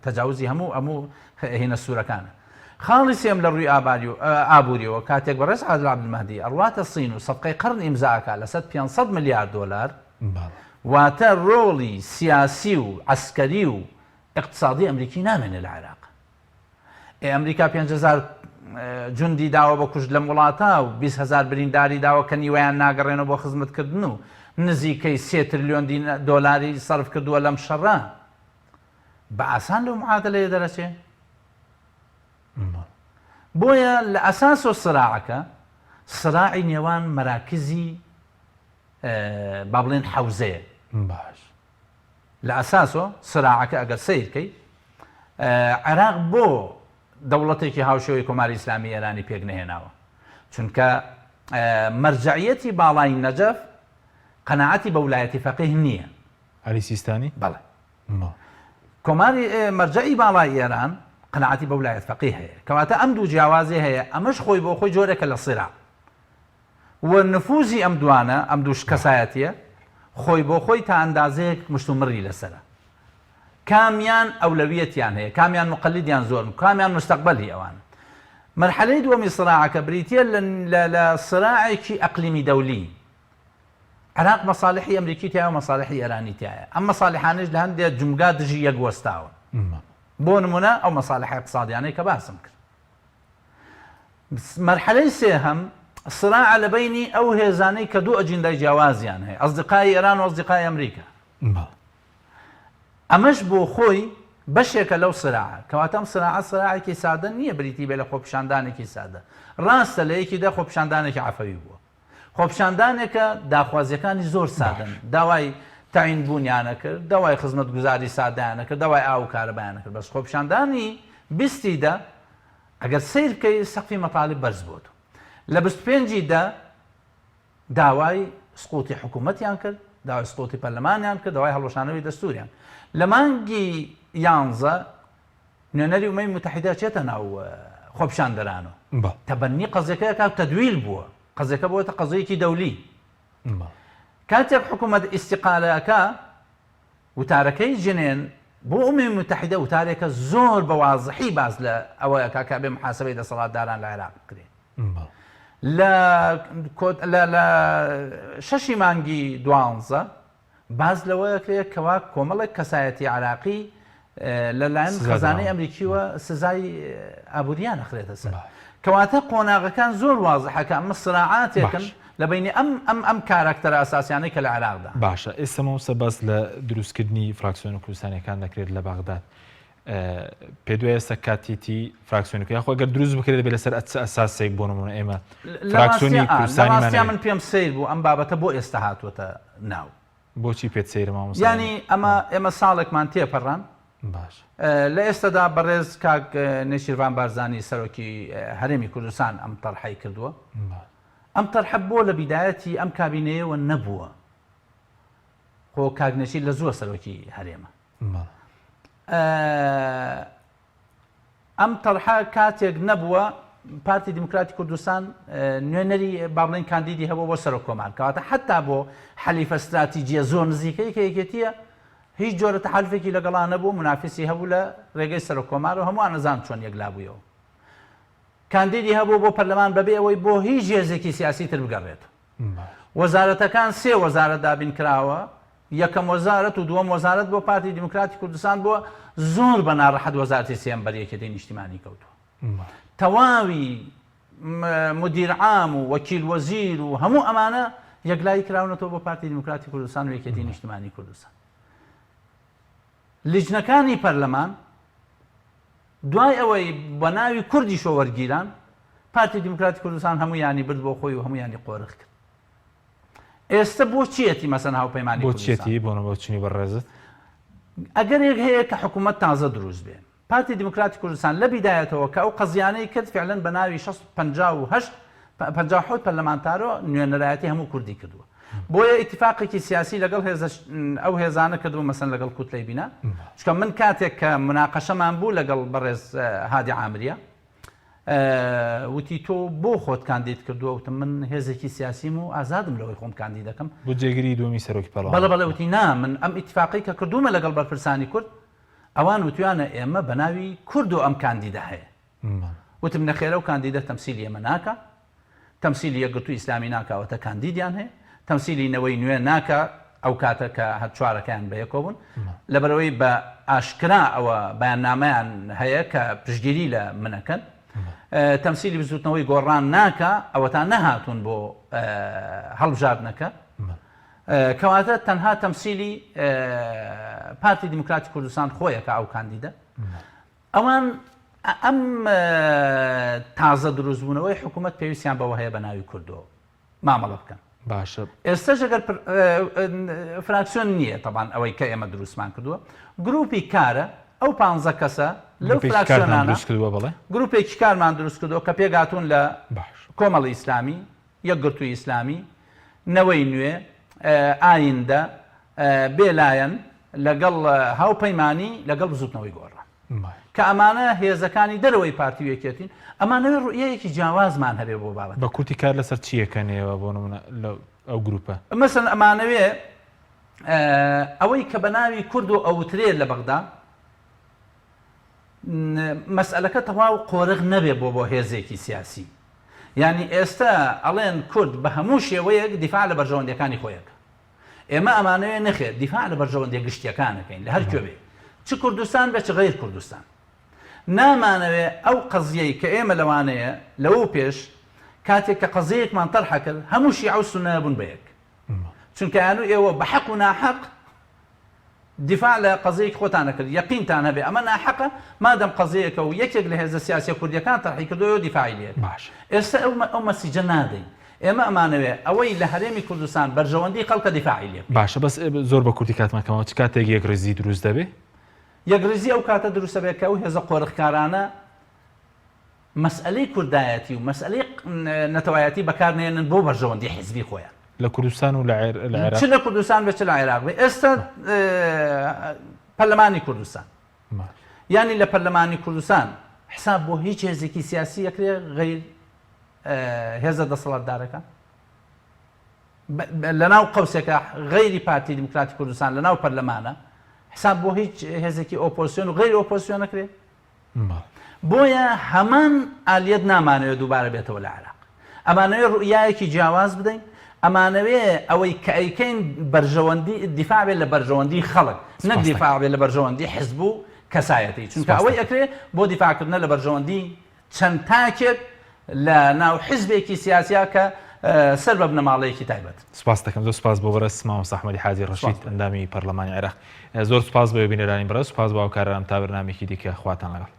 تەجاوزی هەموو هەموو هینە سوورەکانە. خاڵی سێم لە ڕووی ئاباری و ئابووریەوە کاتێک بەڕێز عادل عەبدولمەهدی ئەڕواتە سین و سەفقەی قەرن ئیمزا ئەکا لەسەر 500 ملیار دۆلار واتە ڕۆڵی سیاسی و عەسکەری و ئیقتسادی ئەمریکی نامێنێ لە عێراق. ئێ ئەمریکا 5000 جوندی داوە بە کوشت لەم وڵاتە و 20 هەزار برینداری داوە کە نیوەیان ناگەڕێنەوە بۆ خزمەتکردن و نزیکەی سێ ترلیۆن دۆلاری سەرف کردووە لەم شەڕە بە ئاسان لەو معادلەیە دەرەچێ بۆیە لە ئەساس و سراعەکە سراعی نێوان مەراکزی با بڵێن حەوزەیە باش لە ئەساسۆ سراعەکە ئەگەر سەیر کەی عێراق بۆ دەوڵەتێکی هاوشێوەی کۆماری ئیسلامی ئێرانی پێک نەهێناوە چونکە مەرجەعیەتی باڵای نەجەف قەناعەتی بە ولایەتی فەقیه نییە. عەلی سیستانی؟ بەڵێ. کۆماری مەرجەعی باڵای ئێران قەناعەتی بە ولایەت فەقیه هەیە. کەواتە ئەم دوو جیاوازی هەیە ئەمەش خۆی بۆ خۆی جۆرێکە لە سیراع. و نفوزی ئەم دوانە، ئەم دوو کەسایەتیە، خۆی بۆ خۆی تا ئەندازەیەک مشتومڕی لەسەرە. کامیان ئەولەویەتیان هەیە، کامیان موقەلیدیان زۆرن، کامیان موستەقبەل هی ئەوانە. مەرحەلەی دووەمی سراعەکە بریتیە لە لە لە سراعێکی ئەقلیمی دەولی. عێراق مەسالحی ئەمریکی تیایە و مەسالحی ئێرانی تیایە. ئەم مەسالحانەیش لە هەندێ جومگا دژی یەک وەستاون. بۆ نمونە ئەو مەسالحە ئیقتسادیانەی کە باسم کرد. مەرحەلەی سێهەم، سراعە لە بەینی ئەو هێزانەی کە دوو ئەجیندای جیاوازیان هەیە، ئەسدقای ئێران و ئەسدقای ئەمریکا. ئەمەش بۆ خۆی بەشێکە لەو سراعە. کەواتە ئەم سراعە سراعێکی سادە نییە بریتی بێ لە خۆپیشاندانێکی سادە. ڕاستە لە یەکی دا خۆپیشاندانێکی عەفەوی بووە. خۆپیشاندانێکە داخوازییەکانی زۆر سادەن. داوای تەعین بوونیان ئەکرد، داوای خزمەتگوزاری سادەیان ئەکرد، داوای ئاو و کارەبایان ئەکرد. بەس خۆپیشاندانی بیستی دە ئەگەر سەیر بکەی سەقفی مەتالیب بەرز بۆتەوە. لە 25 ی دە داوای سقوتی حکوومەتیان کرد، داوای سقوتی پەرلەمانیان کرد، داوای هەڵوەشانەوەی دەستوریان. لە مانگی یانزە نوێنەری ئومەمی موتەحیدە ئەچێتە ناو خۆپیشاندەران و تەبەنی قەزیەکە ئەکا و تەدویل بووە، قەزیەکە بووەتە قەزیەکی دەولی. کاتێک حکوومەت ئیستیقالە ئەکا وتارەکەی جنێن بۆ ئومەمی موتەحیدە وتارێکە زۆر بە وازحی باس لە ئەوە ئەکا کە ئەبێ محاسبەی دەسەڵاتداران لە عێراق بکرێ. لە لە شەشی مانگی دوانزە باس لەوە ئەکرێت کەوا کۆمەڵێک کەسایەتی عێراقی لەلایەن خەزانەی ئەمریکیوە سزای ئابووریان ئەخرێتە سەر. کەواتە قۆناغەکان زۆر وازحە کە ئەمە سراعاتێکن لە بەینی ئەم ئەم ئەم کاراکتەرە ئەساسیانەی کە لە عێراقدا. باشە ئێستا مامۆستا باس لە دروستکردنی فراکسیۆنە کوردستانیەکان دەکرێت لە بەغداد. پێ دوای ئێستا کاتیتی فراکسیۆنەکە یاخۆ گەر دروست بکرێت دەبێت لەسەر ئەچ ئەساسێک بۆ نمونە ئێمە فراکسیۆنی کوردستانی من پێم سەیر بوو ئەم بابەتە بۆ ئێستا هاتووەتە ناو. بۆچی پێت سەیرە مامۆستا؟ یانی ئەمە ئێمە ساڵێکمان تێپەڕان باش لە ئێستادا بەڕێز کاک نێچیرڤان بارزانی سەرۆکی هەرێمی کوردستان ئەم تەرحەی کردووە ئەم تەرحە بۆ لە بیدایەتی ئەم کابینەیەوە نەبووە خۆ کاک نێچیر لە زووە سەرۆکی هەرێمە ئەم تەرحە کاتێک نەبووە پارتی دیموکراتی کوردستان نوێنەری با بڵێین کاندیدی هەبوو بۆ سەرۆک کۆمار کەواتە حتا بۆ حەلیفە ستراتیجیە زۆر نزیکەی کە یەکێتیە هیچ جۆرە تەحالفێکی لەگەڵا نەبوو منافسی هەبوو لە ڕێگەی سەرۆک کۆمار و هەمووان ئەزان چۆن یەکلابوویەوە کاندیدی هەبوو بۆ پەرلەمان بەبێ ئەوەی بۆ هیچ هێزێکی سیاسی تر بگەڕێت وەزارەتەکان سێ وەزارەت دابین کراوە، یەکەم وەزارەت و دووەم وەزارەت بۆ پارتی دیموکراتی کوردستان بووە، زۆر بە ناڕەحەت وەزارەتی سێیەم بەر یەکێتی نیشتیمانی کەوتووە. تەواوی مدیر عام و وەکیل وەزیر و هەموو ئەمانە یەکلایی کراونەتەوە بۆ پارتی دیموکراتی کوردستان و یەکێتی نیشتیمانی کوردستان. لیژنەکانی پەرلەمان دوای ئەوەی بە ناوی کوردیشەوە وەرگیران، پارتی دیموکراتی کوردستان هەموویانی برد بۆ خۆی و هەموویانی قۆرخ کرد. ئێستە بۆ چیەتی مەسەن هاوپەیمانی بۆ چیەتی بۆ بۆچونی بەڕێزت؟ ئەگەرێک هەیە کە حکوومەت تازە دروست بێ. پارتی دیموکراتی کوردستان لە بیدایەتەوە کە ئەو قەزیانەی کرد فعلەن بە ناوی 58 57 پەرلەمانتارۆ نوێنەرایەتی هەموو کوردی کردووە. بۆیە ئیتیفاقێکی سیاسی لەگەڵ هێزە ئەو هێزانە کردبوو مەسەن لەگەڵ کوتلەی بینا چونکە من کاتێک کە مناقەشەمان بوو لەگەڵ بەڕێز هادی عامریە وتی تۆ بۆ خۆت کاندید کردووە وتم من هێزێکی سیاسیم و ئازادم لەوەی خۆم کاندید دەکەم بۆ جێگری دووەمی سەرۆکی پەرلەمان بەڵێ بەڵێ وتی نا من ئەم ئیتیفاقەی کە کردوومە لەگەڵ بەرپرسانی کورد ئەوان وتویانە ئێمە بە ناوی کورد و ئەم کاندیدە هەیە وتم نەخێر ئەو کاندیدە تەمسیلی ئێمە ناکا، تەمسیلی یەکگرتووی ئیسلامی ناکا ئەوەتە کاندیدیان هەیە، تەمسیلی نەوەی نوێ ناکا ئەو کاتە کە هەر چوارەکەیان بەیەکەوە بوون، لەبەرئەوەی بە ئاشکرا ئەوە بەیاننامەیان هەیە کە پشتگیری لە من ئەکەن، تەمسیلی بزووتنەوەی گۆڕان ناکا ئەوەتا نەهاتوون بۆ هەڵبژاردنەکە، کەواتە تەنها تەمسیلی پارتی دیموکراتی کوردستان خۆی ئەکا ئەو کاندیدە. ئەوان ئەم تازە دروستبوونەوەی حکوومەت پێویستیان بەوە هەیە بە ناوی کوردەوە مامەڵە بکەن. باشە. ئێستەش ئەگەر فراکسیۆن نییە تەبان ئەوەی کە ئێمە دروستمان کردووە گروپی کارە ئەو پانزە کەسە لەو فراکسیۆنانە گروپێکی کارمان دروست کردووە کە پێکهاتوون لە کۆمەڵی ئیسلامی، یەکگرتووی ئیسلامی، نەوەی نوێ، ئایندە، بێ لایەن، لەگەڵ هاوپەیمانی لەگەڵ بزوتنەوەی گۆڕان. کە ئەمانە هێزەکانی دەرەوەی پارتی و یەکێتین، ئەمانەوێ ڕوئیەیەکی جیاوازمان هەبێ بۆ بابەتەکە. بە کورتی کار لەسەر چی ئەکەن ئێوە بۆ نمونە لە ئەو گروپە؟ مەسەلەن ئەمانەوێ ئەوەی کە بە ناوی کوردەوە ئەوترێ لە بەغدا، مەسئەلەکە تەواو قۆرغ نەبێ بۆ بۆ هێزێکی سیاسی. یانی ئێستە ئەڵێن کورد بە هەموو شێوەیەک دیفاع لە بەرژەوەندیەکانی خۆی ئەکا. ئێمە ئەمانەوێ نەخێر دیفاع لە بەرژەوەندیە گشتیەکان ئەکەین لە هەر کوێ بێ چ کوردستان بێ چ غەیر کوردستان. نامانەوێ ئەو قەزیەی کە ئێمە لەوانەیە لەوەو پێش کاتێک کە قەزیەیەکمان تەرح ئەکرد هەموو شیعە و سوننە بوون بە یەک. چونکە ئەیانو ئێوە بە حەق و ناحەق دیفاع لە قەزیەیەکی خۆتان ئەکرد یەقینتان هەبێ ئەمە ناحەقە مادەم قەزیەیەکە و یەکێک لە هێزە سیاسیە کوردیەکان تەرحی کردوە ئێوە دیفاعی لێ ئەکەن باشە. ئێستا ئەو ئەو message ە نادەین ئێمە ئەمانەوێ ئەوەی لە هەرێمی کوردستان بەرژەوەندی خەڵکە دیفاعی لێ بکەین. باشە بەس زۆر بە کورتی کاتمان کەمە چ کاتێک یەکڕیزی دروست دەبێ؟ یەکڕیزی ئەو کاتە دروست ئەبێ کە ئەو هێزە قۆرخکارانە مەسئەلەی کوردایەتی و مەسئەلەی نەتەوایەتی بەکار نێنن بۆ بەرژەوەندی حیزبی خۆیان. لە کوردستان و لە عێراق؟ چ لە کوردستان بێ چ لە عێراق بێ. ئێستا پەرلەمانی کوردستان یانی لە پەرلەمانی کوردستان حساب بۆ هیچ هێزێکی سیاسی ئەکرێ غەیر هێزە دەسەڵاتدارەکان؟ لەناو قەوسێکە غەیری پارتی دیموکراتی کوردستان لەناو پەرلەمانە حساب بۆ هیچ هێزێکی ئۆپۆزسیۆن و غەیری ئۆپۆزسیۆن ئەکرێ؟ بۆیە هەمان ئالیەت نامانەوێت دووبارە بێتەوە لە عێراق. ئەمانەوێت ڕوئیایەکی جیاواز بدەین، ئەمانەوێ ئەوەی کە ئەیکەین بەرژەوەندی دیفاع بێت لە بەرژەوەندی خەڵک نەک دیفاع بێت لە بەرژەوەندی حزب و کەسایەتی، چونکە ئەوەی ئەکرێ بۆ دیفاعکردنە لە بەرژەوەندی چەند تاکێک لە ناو حزبێکی سیاسیا کە. سەر بە بنەماڵەیەکی تایبەت. سوپاست دەکەم زۆر سوپاس بۆ بەڕێز مامۆستا ئەحمەدی حاجی ڕەشید ئەندامی پەرلەمانی عێراق زۆر سوپاس بۆ بینەرانی بەڕێز سوپاس بۆ هاوکارانم تا بەرنامەیەکی دیکە خواتان لەگەڵ.